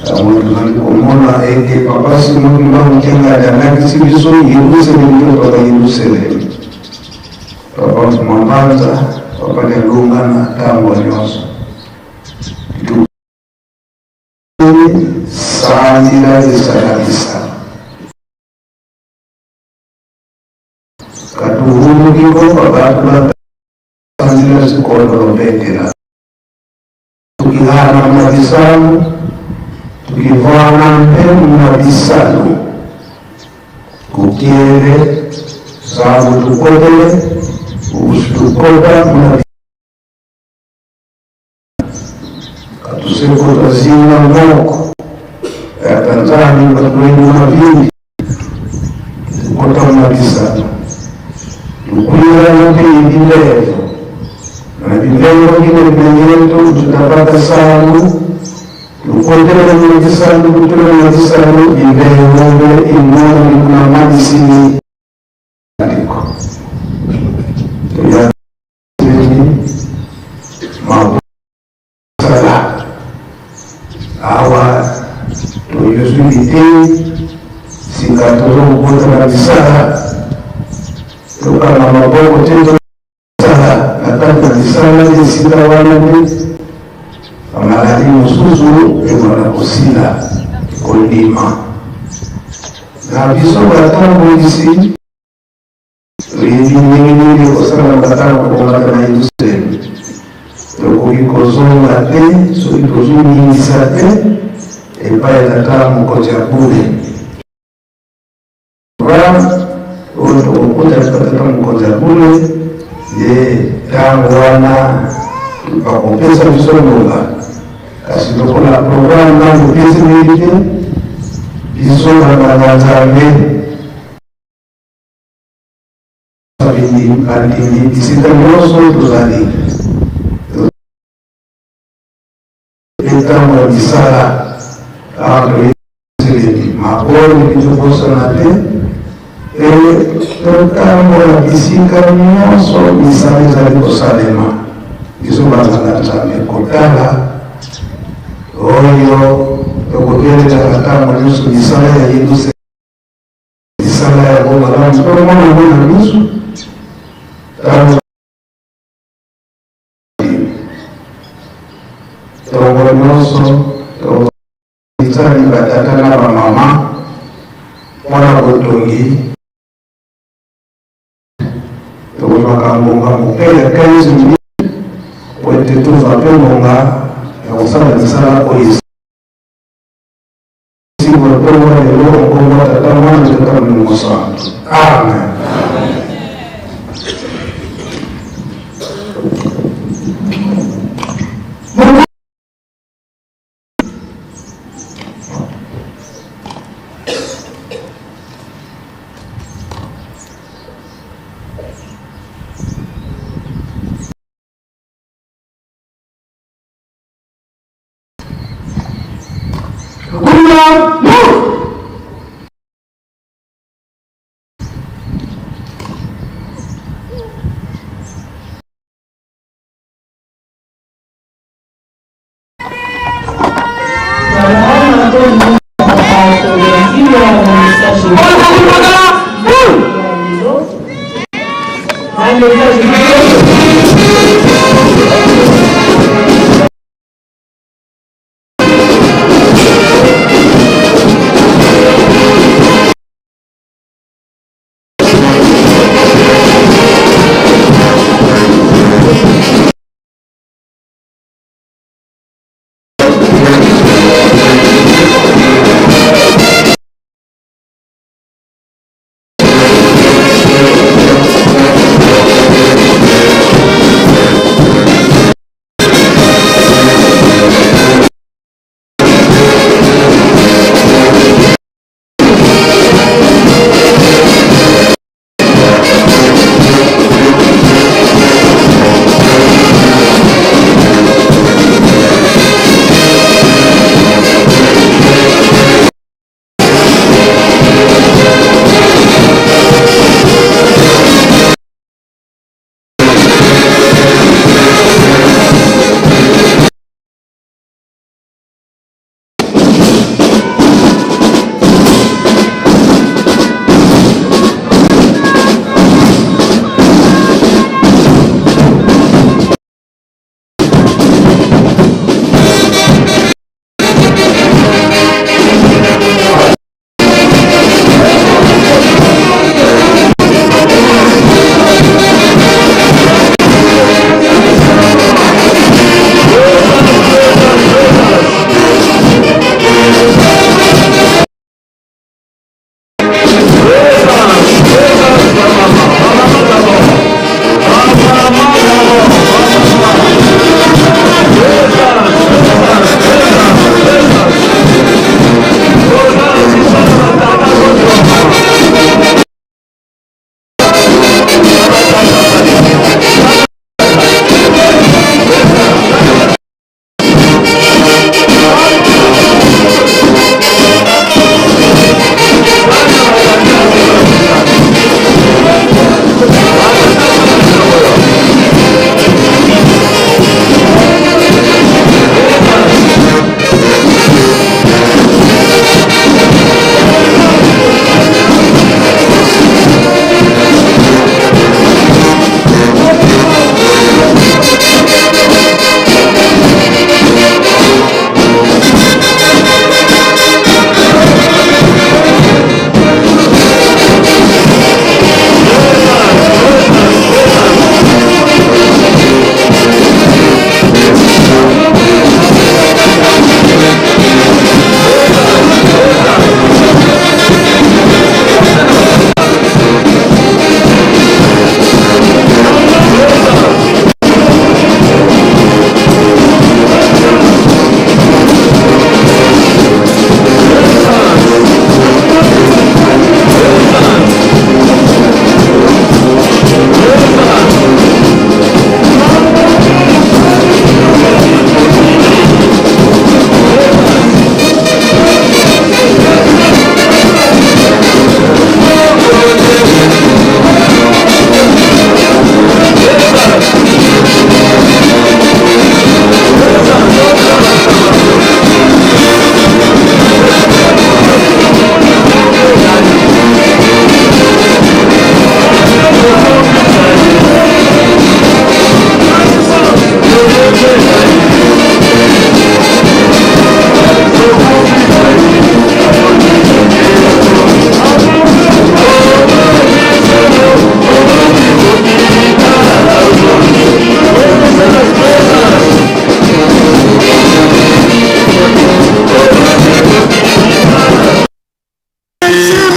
Yango tozali komona ete papa Simon Kimbangu Kiangani alakisi biso Yerusalemi mpe tobaka Yerusalemi. Papa Mfuma Mbanza, papa Dialungana ntango nyonso sanzila esalakisa katuhulukiko babantu basanzila zikondolombetela tukihana muna bisalu tukivana mpe muna bisalu kukiele zangu tukotele ukusitukota muna katuseko twazinga moko ya Tanzania batuenduna vingi tukota muna bisalu tukwira yote ibilevo na vilengo vile vyenyetu tutapata salu. Kukotela disandu kutela disandu ibe ngombe imoni kuna madisini andiko ya mabosala awa toyozwi te sika tozokokota na misala tokanga maboko te tosala na kati na misala nde esika wana nde bamaladi mosusu ebanda kosila kondima na biso batambolisi Toyebi ndenge nini ekosalama ntango tokomata na Yelusaleme. Tokoki kozonga te soki tozwi ndingisa te epai ya Tata Mokonzi ya Bule. Programme oyo tokokuta epai Tata Mokonzi ya Bule nde ntango wana bakopesa biso ngonga, kasi lokola programme nano epesemeli te, biso na banganga-Nzambe Bandimi bisika nyonso tozali mpe ntango ya misala awa toyeselemi maboni tobosana te mpe totambola bisika nyonso misala ezali kosalema biso bazala Nzambe kotala oyo tokobelelaka ntango nyonso misala ya Yelusalemi Misala yango malamu tomona yango na miso ntango tongo nyonso tozali batata na bamama mpo na botongi tokozwaka ngonga moke ya 15 minutes po ete tozwa mpe ngonga ya kosala misala oyo Amen.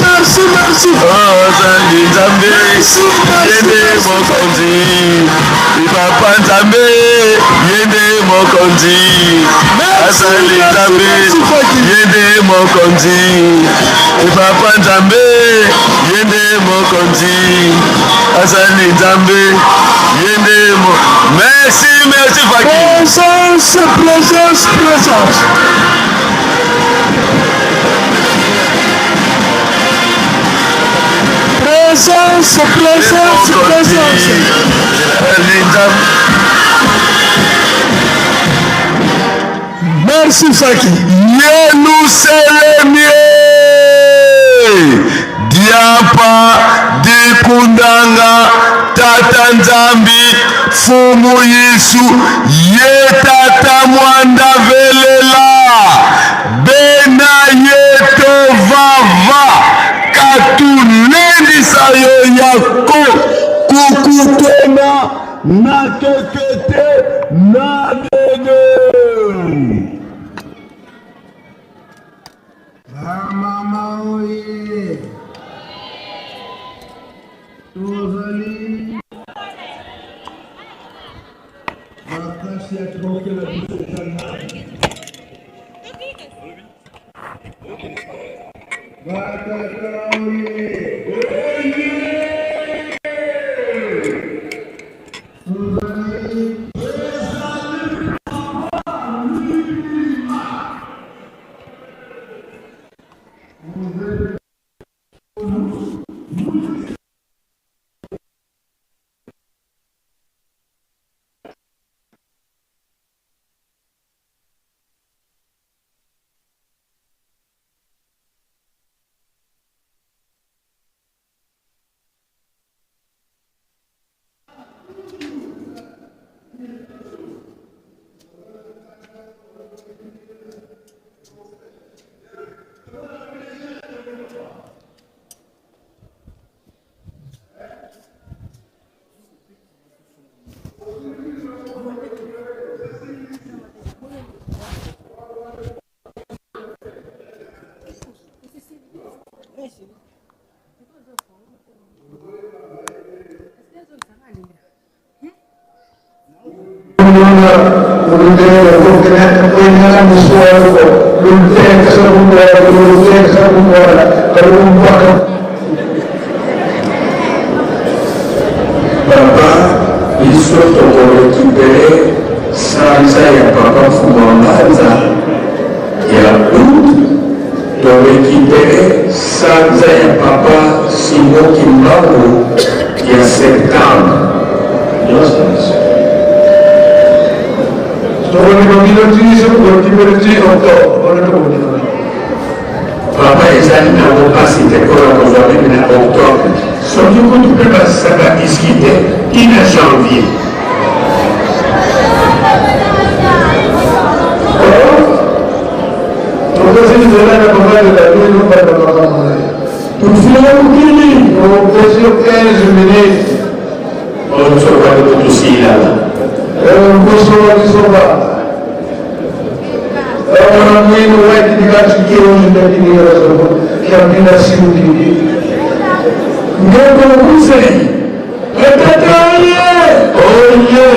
Merci, merci. Ozali Nzambe, ye nde mokonzi. Papa Nzambe, ye nde mokonzi. Azali Nzambe, ye nde mokonzi. Papa Nzambe, ye nde mokonzi. Azali Nzambe, ye nde mo. Merci, merci Faki. Présence, présence, présence. Présence, présence, présence. Merci Faki. Yelusalemi diapa dikundanga tata Nzambi fumu Yesu ye tata mwanda velela Bena ye tovava katulendisa yo yako kukutena na kekete na dede. Bamama oye tozali makasi ya troke na biso ezali batata oye tozali. Papa, biso toko recuperer sanza ya papa Mfumu Mbanza ya aout, to recuperer sanza ya papa Simon Kimbangu ya septembre. Nyonso na biso. Tokondima bino ti soki borekipere ti octobre wana tokondima bino. Papa ezali nango pasi te pona kozwa meme na octobre soki kutu pe ba discute ti na janvier. Topesi nzela na papa de la ville obanda makambo na ye. Tufila mokili. Topesi yo 15 minutes. Onso kwani kutusilala. Nkoso wa bisoba. Bamona mwino waitidikatikirozindakinikarasokiambila siukiki. Ngeko kuse. Batata oye! Oye!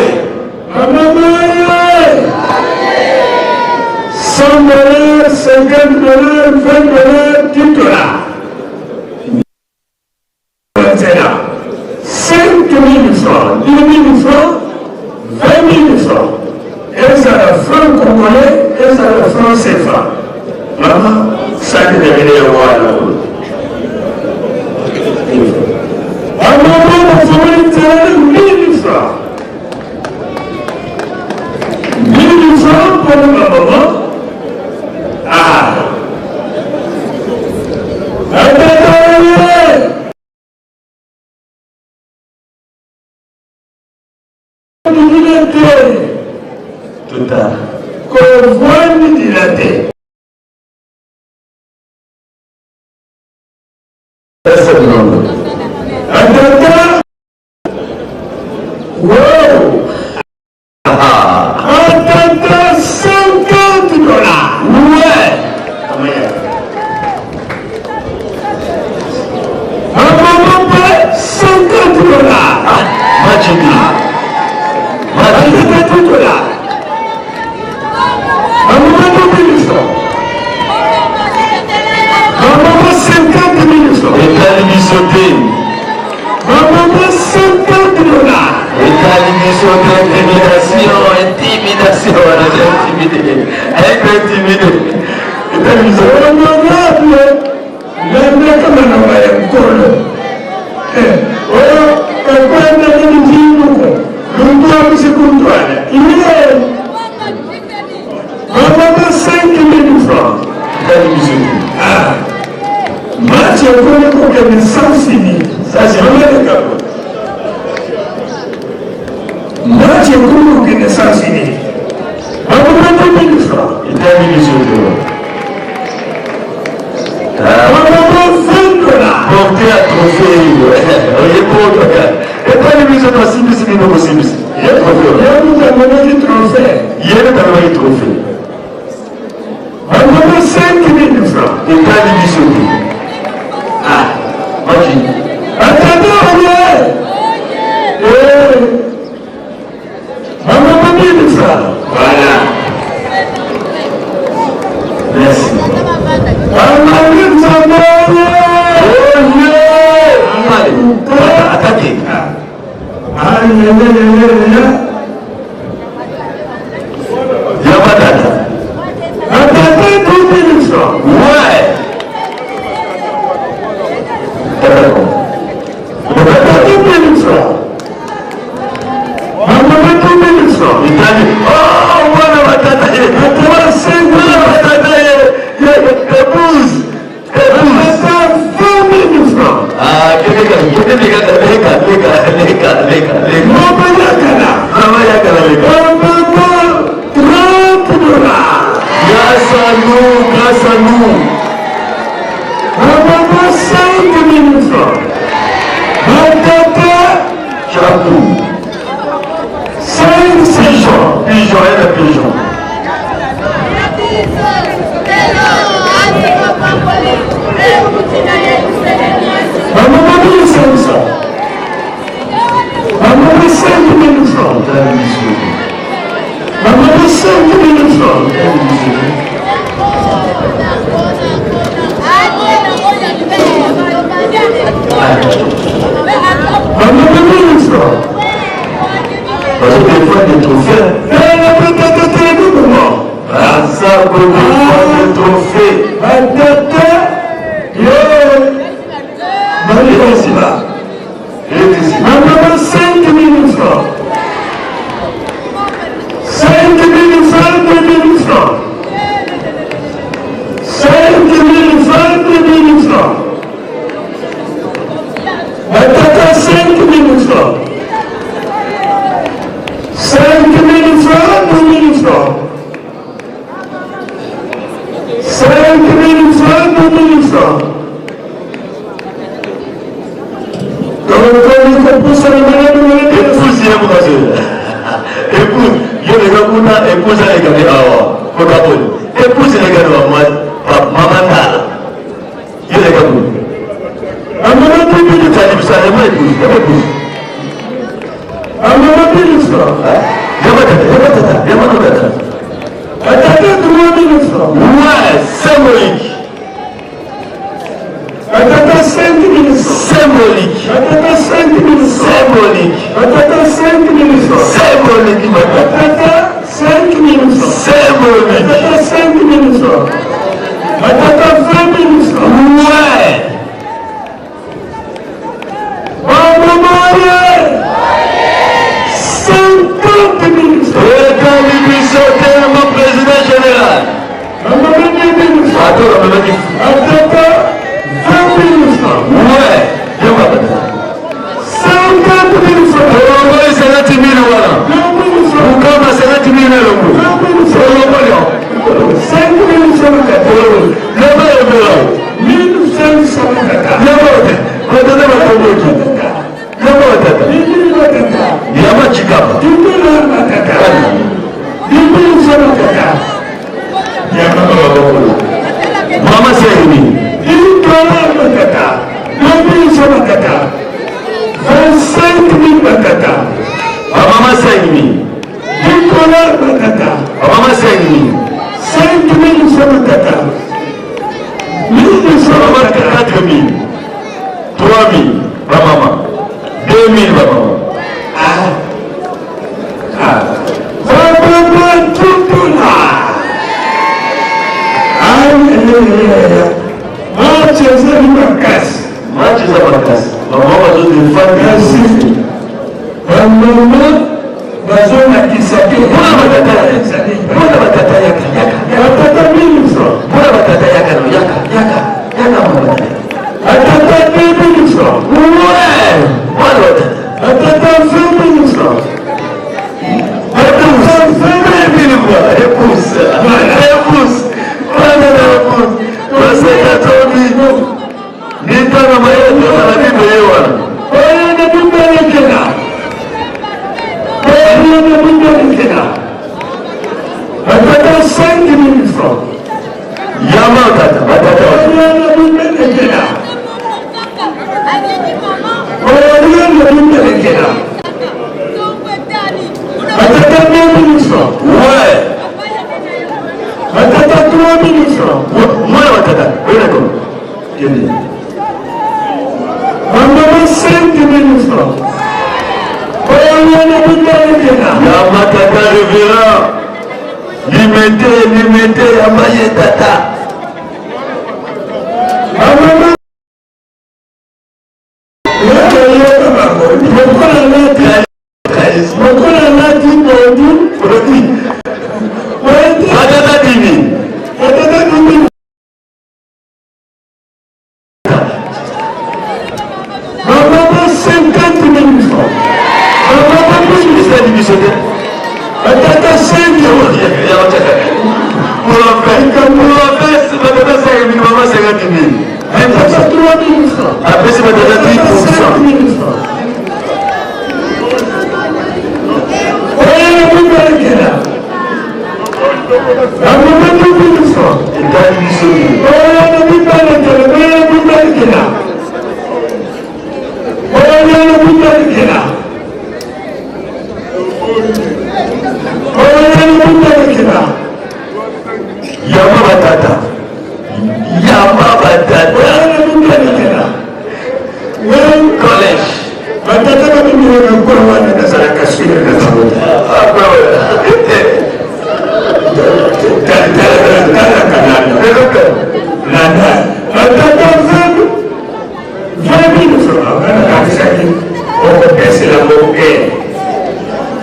Bamama oye! 100 dollars, 50 dollars, 20 dollars, 10 dollars. Nzela 5000 francs, 2000 francs, 20000 francs. Ezala franc congolais, ezala franc CFA. Mama, sani na bino yango wana. Bamama bafongoli nzela na 1000 francs. 1000 francs mpona bamama. Ah! Total. Kovwandidila te. Atata. Wow. Atata 50 dollars. Ouais. Maman mpe 50 dollars. Majidi. Majidi. dollars. Maman 2000 francs. Maman 50 000 francs. Etali biso te. Maman 50 dollars. Etali biso te. Intimidation, intimidation. Wana intimide. Ayeko intimide. Etali biso. Honorable, landaka maloba ya Nkolo. Oyo kakwenda nini njinuko luntwamisi kuntwala iye bamama 5000 francs. Etali biso te. Ah, match ekomi kokende sans fini. Ameleka match ekomi kokende sans fini. Bamama 2000 francs. Etali biso te. Bamama 20 dollars. Porté à trophée. Oye po etali biso tosimbisi bino kosimbisi. Ye trophée. Ye moto amemaki trophée. Ye moto amemaki trophée. Bamama 5000 francs. Etali biso te. Ah, maki. Batata oye. Bamama 1000 francs. Voilà. Merci. Bamama Nzambe oye. Oye. Allez, attaquez. Alelelelele. Ya batata. Batata 2000 francs. Ouais. Batata 2000 francs. Bamama 2000 francs. Etali. Oh, mwana batata ye. Batata 5 Mwana batata ye. Ye, épouse. Épouse. Batata 20 000 francs. Ah, kende kende leka leka leka leka leka leka. Mama Yakala. Mama yakala leka. Bamama 30 dollars. Grâce à nous, grâce à nous. Bamama 5 000 francs. Batata Chapeau. 5 Pigeon, pigeon, elle est pigeon. Bamama 1500. Bamama 5 000 francs. Bamama 5 000 francs. Bamama 1000 francs. Parce que des fois, des trophées. Ah, ça, pour des fois, des trophées. Batata ye Marie Bamama 5 000 francs. 5 000 francs, 2 000 francs. 5 000 francs, 2 000 francs. Batata 5 000 francs. 5 000 francs, 2 000 francs. 5 000 francs, 2 000 francs. Tokomi kopusana malamu malamu. Épouse ye mokasi. Épouse, yo leka kuna, épouse alekaki awa. Kokaboni. Épouse elekaki wa mama ndala. Yo leka kuna. Bamama 2 000 Etali biso, alema épouse, yama épouse. Bamama 2 000 francs. Yama tata, yama tata, yama tata. Batata 3 000 francs. Ouais, symbolique. Batata 5 000 francs. Symbolique. Batata 5 000 francs. Symbolique. Batata 5 000 francs. Symbolique, madame. Batata 5 000 francs. Symbolique. Batata 5 000 francs. Batata 20 000 francs. Ouais. Bamama ye 50 000 francs. Etali biso te, mon président général. Bamama 2 000 francs. Attends, bamamaki. Batata 20 000 francs. Ouais. Yama tata. 50 000 francs. Olongoli 50 000 wana. 20 000 francs. Mukama 50 000 elongo. 20 Bamama 5 000. 5 000 francs tata. 1 000 francs Bamama 4 000. 3 000. Bamama. 2 000 bamama. Ah. Ah. Bamama tutula. Match ezali makasi. Match eza makasi. Bamama bazodefendre. Kasi bamama bazolakisa te. Mpona batata mpona batata yaka yaka. Batata 1000 francs. Mpona batata yaka no yaka yaka yaka mwana batata. Batata 2000 francs. Ouais. Mwana batata. Batata 20 000 francs. Batata 20 000 francs. Épouse. Épouse. Mwana na épouse. Toseka tobi. Nitana mayele tozala bible ye wana. Oyana bimbalekela. Oyana bimbalekela. Batata 5 000 francs. Yama tata batata. Oyana bimbalekela. Oyana bimbalekela. Batata 2 000 francs. Ouais. Batata 3 000 francs. Mwana batata. Oyena kono. Kende. Bamama 5 000 francs. Oyana bimbalekela. Yama tata révérend. Limete limete yama ye tata. Bamama lokola alati bodu Batata dimi. Batata dimi. Bamama 50 000 francs. Bamama Eza libiso te. Batata 5 Pour batata 5 000, mama 50 000. Batata 3 000 francs. Apesi batata 10 5 000 francs. Oyana bimbalekela. Bamama 2 000 francs. Etali biso te. Oyana bimbalekela, oyana bimbalekela. Oyana bimbalekela. Oyana bimbalekela. Yama batata. Yama batata. Oyana bimbalekela. Collège. Batata babimilaka nkolo wana nazalaka sure na bango. Landa. Batata 20 000 francs. Nakanisaki okopesela moke.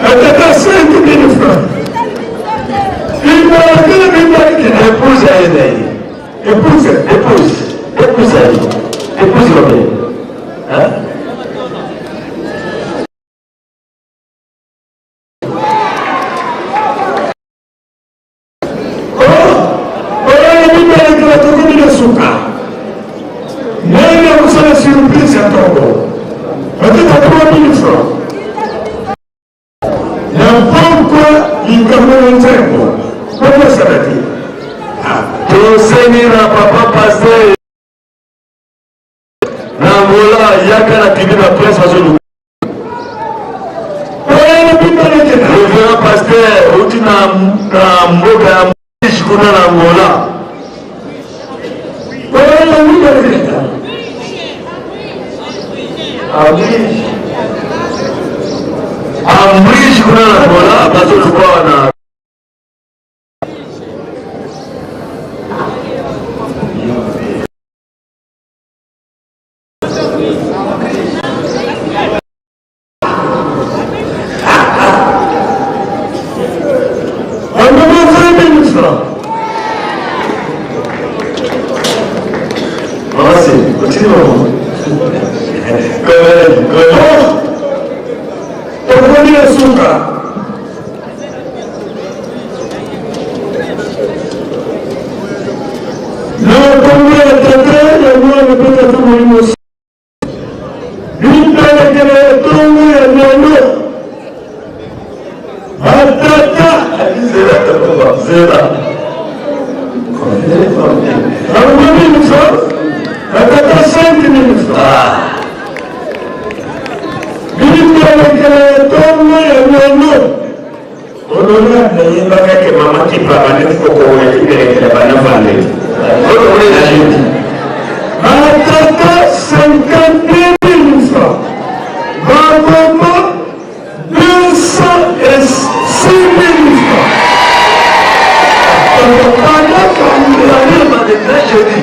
Batata 5 000 francs. Bimbalekela, bimbalekela. Épouse aye na ye. Épouse. Épouse. Épouse aye. Épouse combien? Hein? Oyana bimbalekela tokomi na suka. Nani akosala surprise ya ntongo? Batata 3 000 francs. Na pokwa likambo ya nzembo. Bokosala te. Tosengi na papa pasteur na Angola yaka na tribu na prince bazoluka. Oyana bimbalekela. Révérend pasteur outi na mboka ya Mwishi kuna na Angola. Oyana bimbalekela. Amwishi kuna na Angola bazoluka wana. Bamama 20 000 francs. Mama c'est continue maman. Collègue, collègue. Tokomi na suka. Na kombo ya Tata, ya Mwana mpe Tata Molimo Bimbalekela ya ntongo ya lelo. Batata. Zela tata, zela. Bamama 1000 francs. Batata 5 000 francs. Bimbalekela ya ntongo ya lelo. Honorable yebaka ke mama kipaba neti kokongola kibelekela bana vendredi. Honorable na jeudi. Batata 52 000 francs. Bamama 206 000 francs. Bana vendredi na jeudi.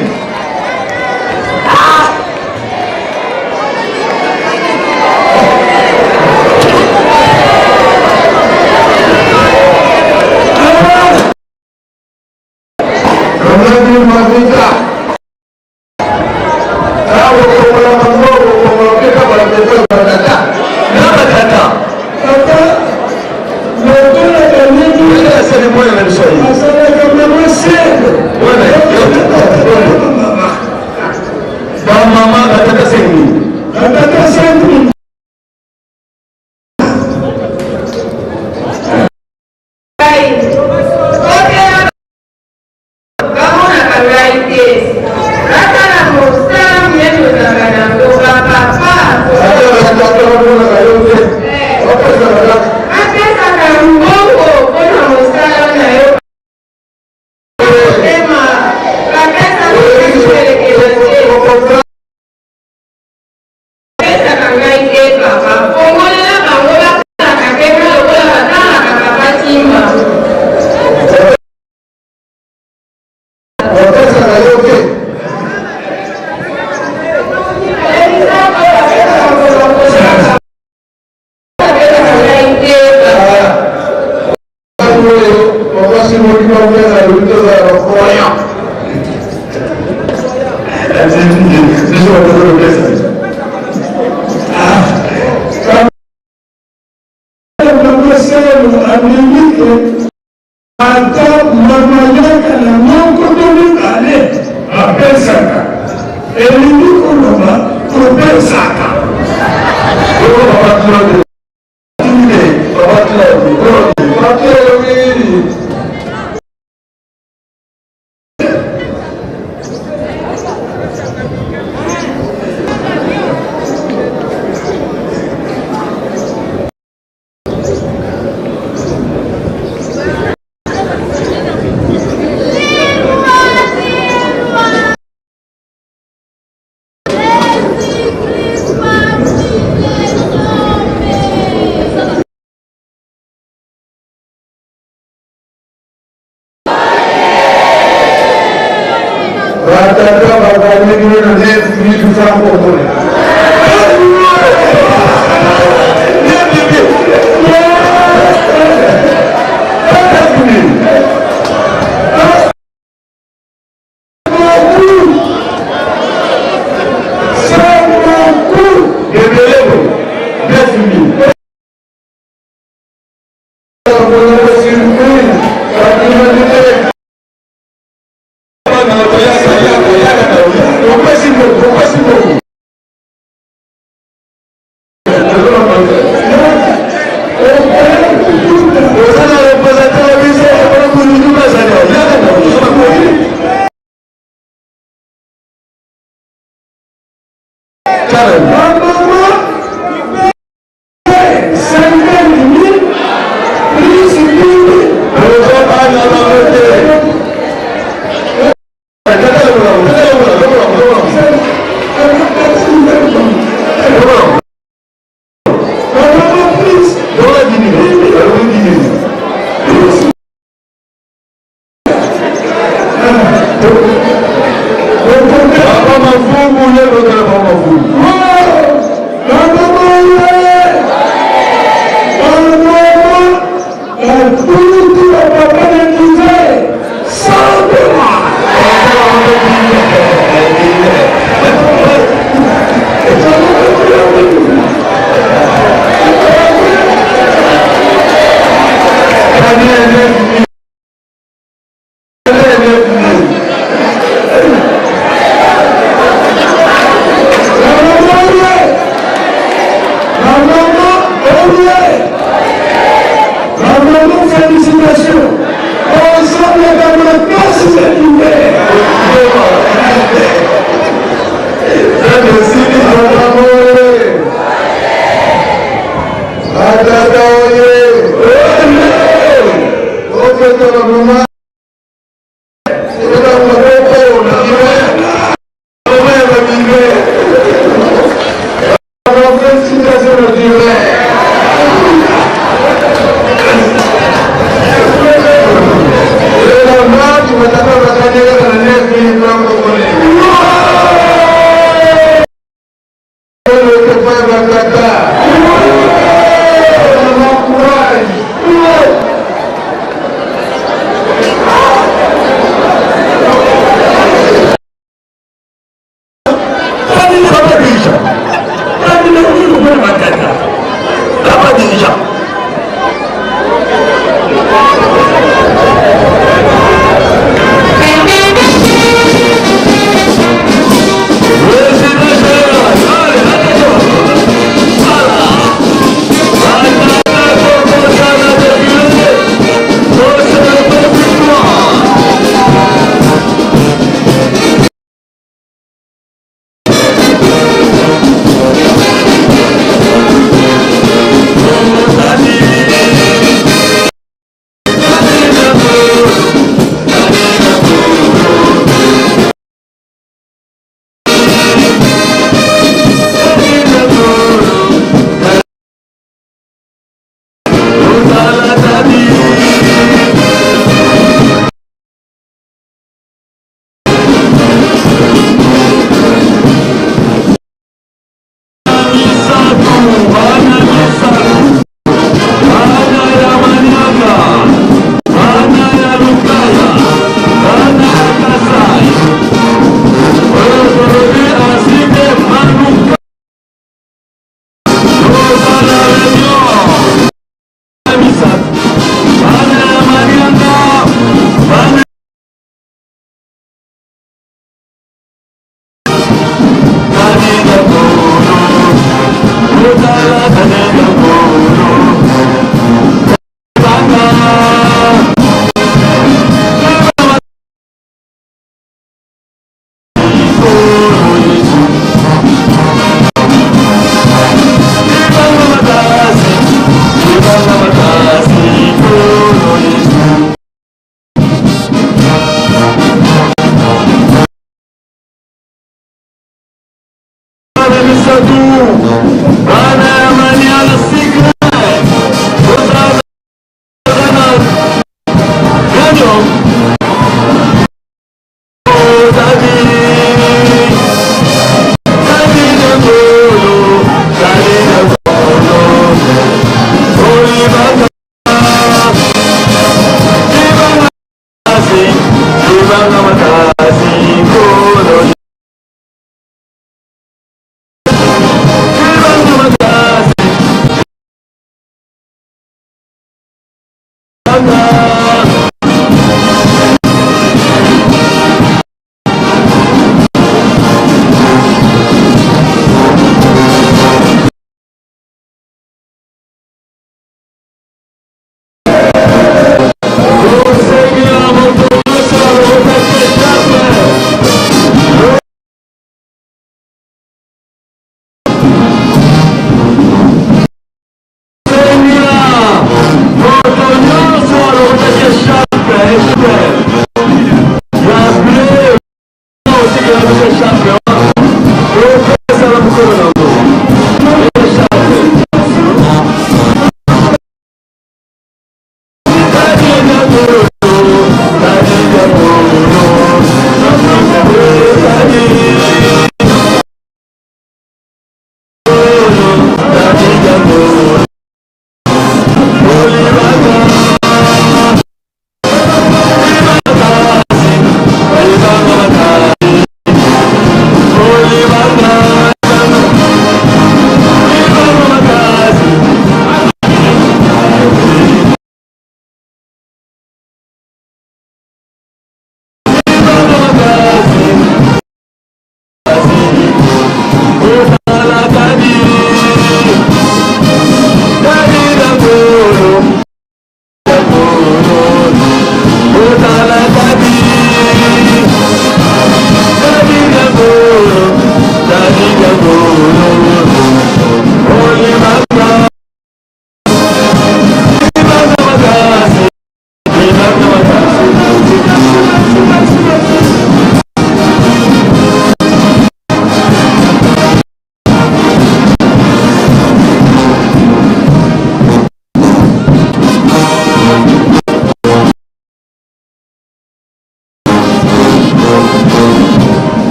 Bamama batata sengi. Batata sengi. Bamonaka ngai te kaka na mosala monene ozalaka na yango bapapa bapesaka mbongo mpo na mosala na yo motema bapesaka pelekela te Pesaka ngai te papa fongolela bango batalaka te nga lokola batalaka papa timba. Bapesaka yo te. Bapesaka ngai te papa. Papa Simon Kimbangu alobi tozala ba croyant. Ata mamayaka na moko to mibale bapesaka, elingi koloba topesaka. Batata bazali bino na 9000 francs congolais. Mama.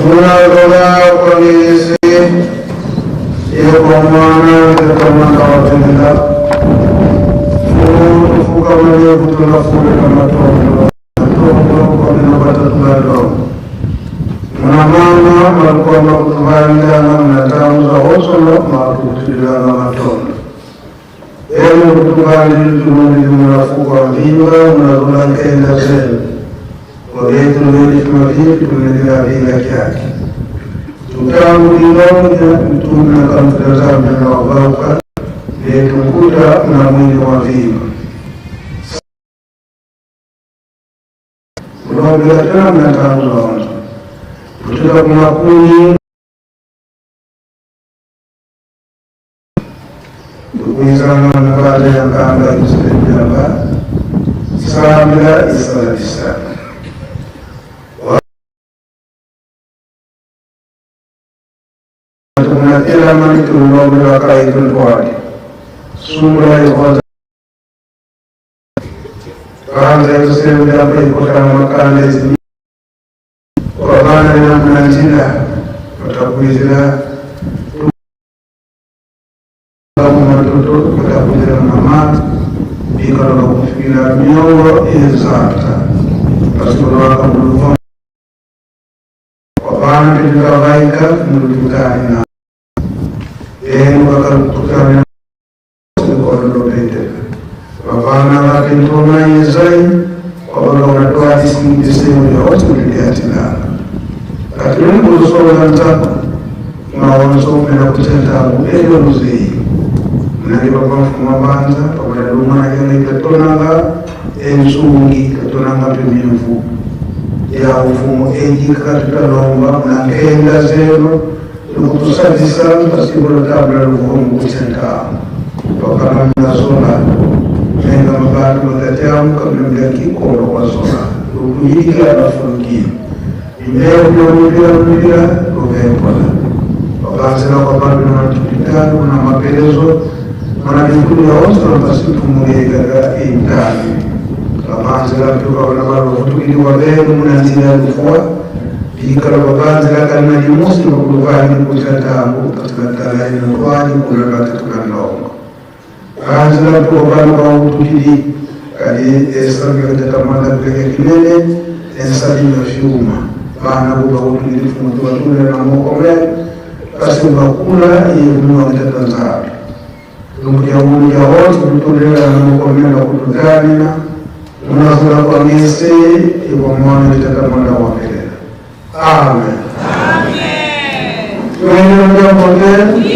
Munalola kwa ngese yekwa mwana tekamanda wapenda fuka mwenye kutula fule kama tondo tondo kwa minapata tulalo muna mama malukwamba kutuvalilanga mnatanza hosolo makutililanga matondo emu kutuvalilitulumili munafuka mvimba munazula nkenda zenu wavetumelituma vipi tumelila vinga kyake tutangulilonja mtuna kamtazamya na wavauka vetunkuta na mwili wa vimba ulombela tena mnatanzonzo kutoka kumakuni tukuizana nabale ya nkamba ikusebejamba sambila isalabisa tunatelamani tulombela kaituntwali sungula ihoza kanza ikusebejamba ikotana makanda izi wabana namnanjila watakuizila matoto watakuizila mama bikalola kufikira miongo ezata pasikolwaka muluva wabana tulikavaika mulutukani na enu wakatukani kololopetela wabana vakentona yezai wabanga unatoa disemu yote uliatilanga lakini kuzosola ntako maonzo mena kutentangu eyo luzeyi mnali pamafuma banza pakulalumana kene katonanga ensungi katonanga pemimvu ya ufumo ejika tutalomba mnankenda zeno lukutusazisa pasibulotabula luvumu kutentangu wakama mnazola menga mabatu magatyamu kamnamila kikolo kwazola lukuyikila bafungie imbekulomilila lumilila luvempola wakanzila kwa bantu na matupitano na mapelezo mana mikulu yaonso napasipumulekaga intani kamanzila mtukaona balovutukili wavenu munanzila lufua bikala babanzila kalina limusi bakuluvani kuchatambu katika talainotwali kulakatatukalongo kanzila mtuka banu bautukili kali esabikatetamanda peke kinene ensalima fyuma bana kuba kutukili fumutuwatule na mokome kasi bakula yekunwakitatanzapi lukujauluja wote kutulela na mokome na kututanina munazula kwa ngese ikwamwana litatamanda wapelela. Amen. Tuendelee mjapote.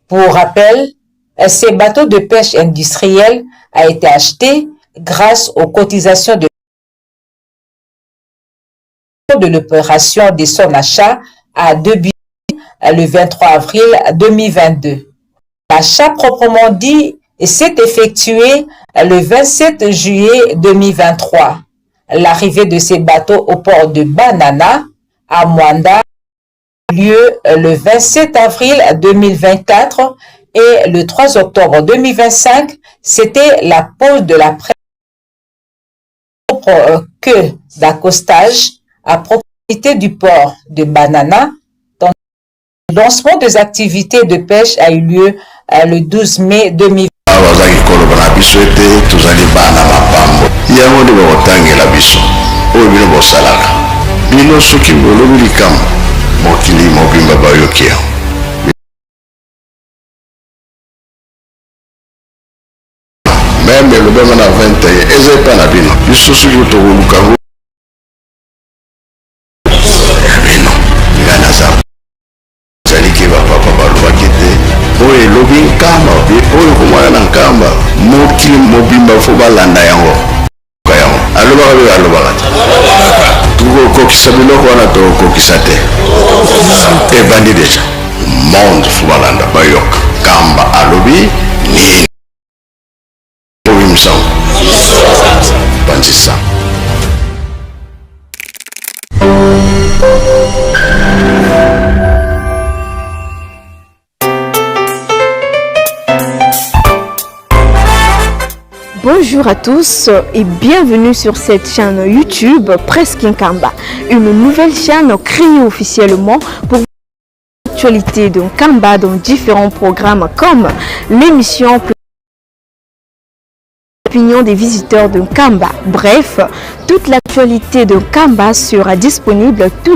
Pour rappel, ces bateaux de pêche industriels a été acheté grâce aux cotisations de de l'opération de son achat a débuté le 23 avril 2022. L'achat proprement dit s'est effectué le 27 juillet 2023. L'arrivée de ces bateaux au port de Banana à Mwanda lieu le 27 avril 2024 et le 3 octobre 2025, c'était la pose de la propre queue d'accostage à proximité du port de Banana. Le lancement des activités de pêche a eu lieu le 12 mai 2020. Bazalaki koloba na biso ete tozali bana mapambo. Yango nde bakotangela biso oyo bino bosalaka. Bino soki bolobi likambo, mokili mobimba bayoki yango. Meme elobama na 21 eza epai na bino. Biso soki tokoluka yango ya bino. Ngai naza ezali ke bapapa balobaki te oyo elobi nkamba obi oyo komona na nkamba mokili mobimba fo balanda yango ka yango alobaka mpe alobaka te tokokokisa biloko wana tokokokisa te ebandi deja monde fo balanda bayoka kamba alobi nini obimisa panzisa. Bonjour à tous et bienvenue sur cette chaîne YouTube Presque Nkamba, une nouvelle chaîne créée officiellement pour l'actualité de Nkamba dans différents programmes comme l'émission Opinion des visiteurs de Nkamba. Bref, toute l'actualité de Nkamba sera disponible tout.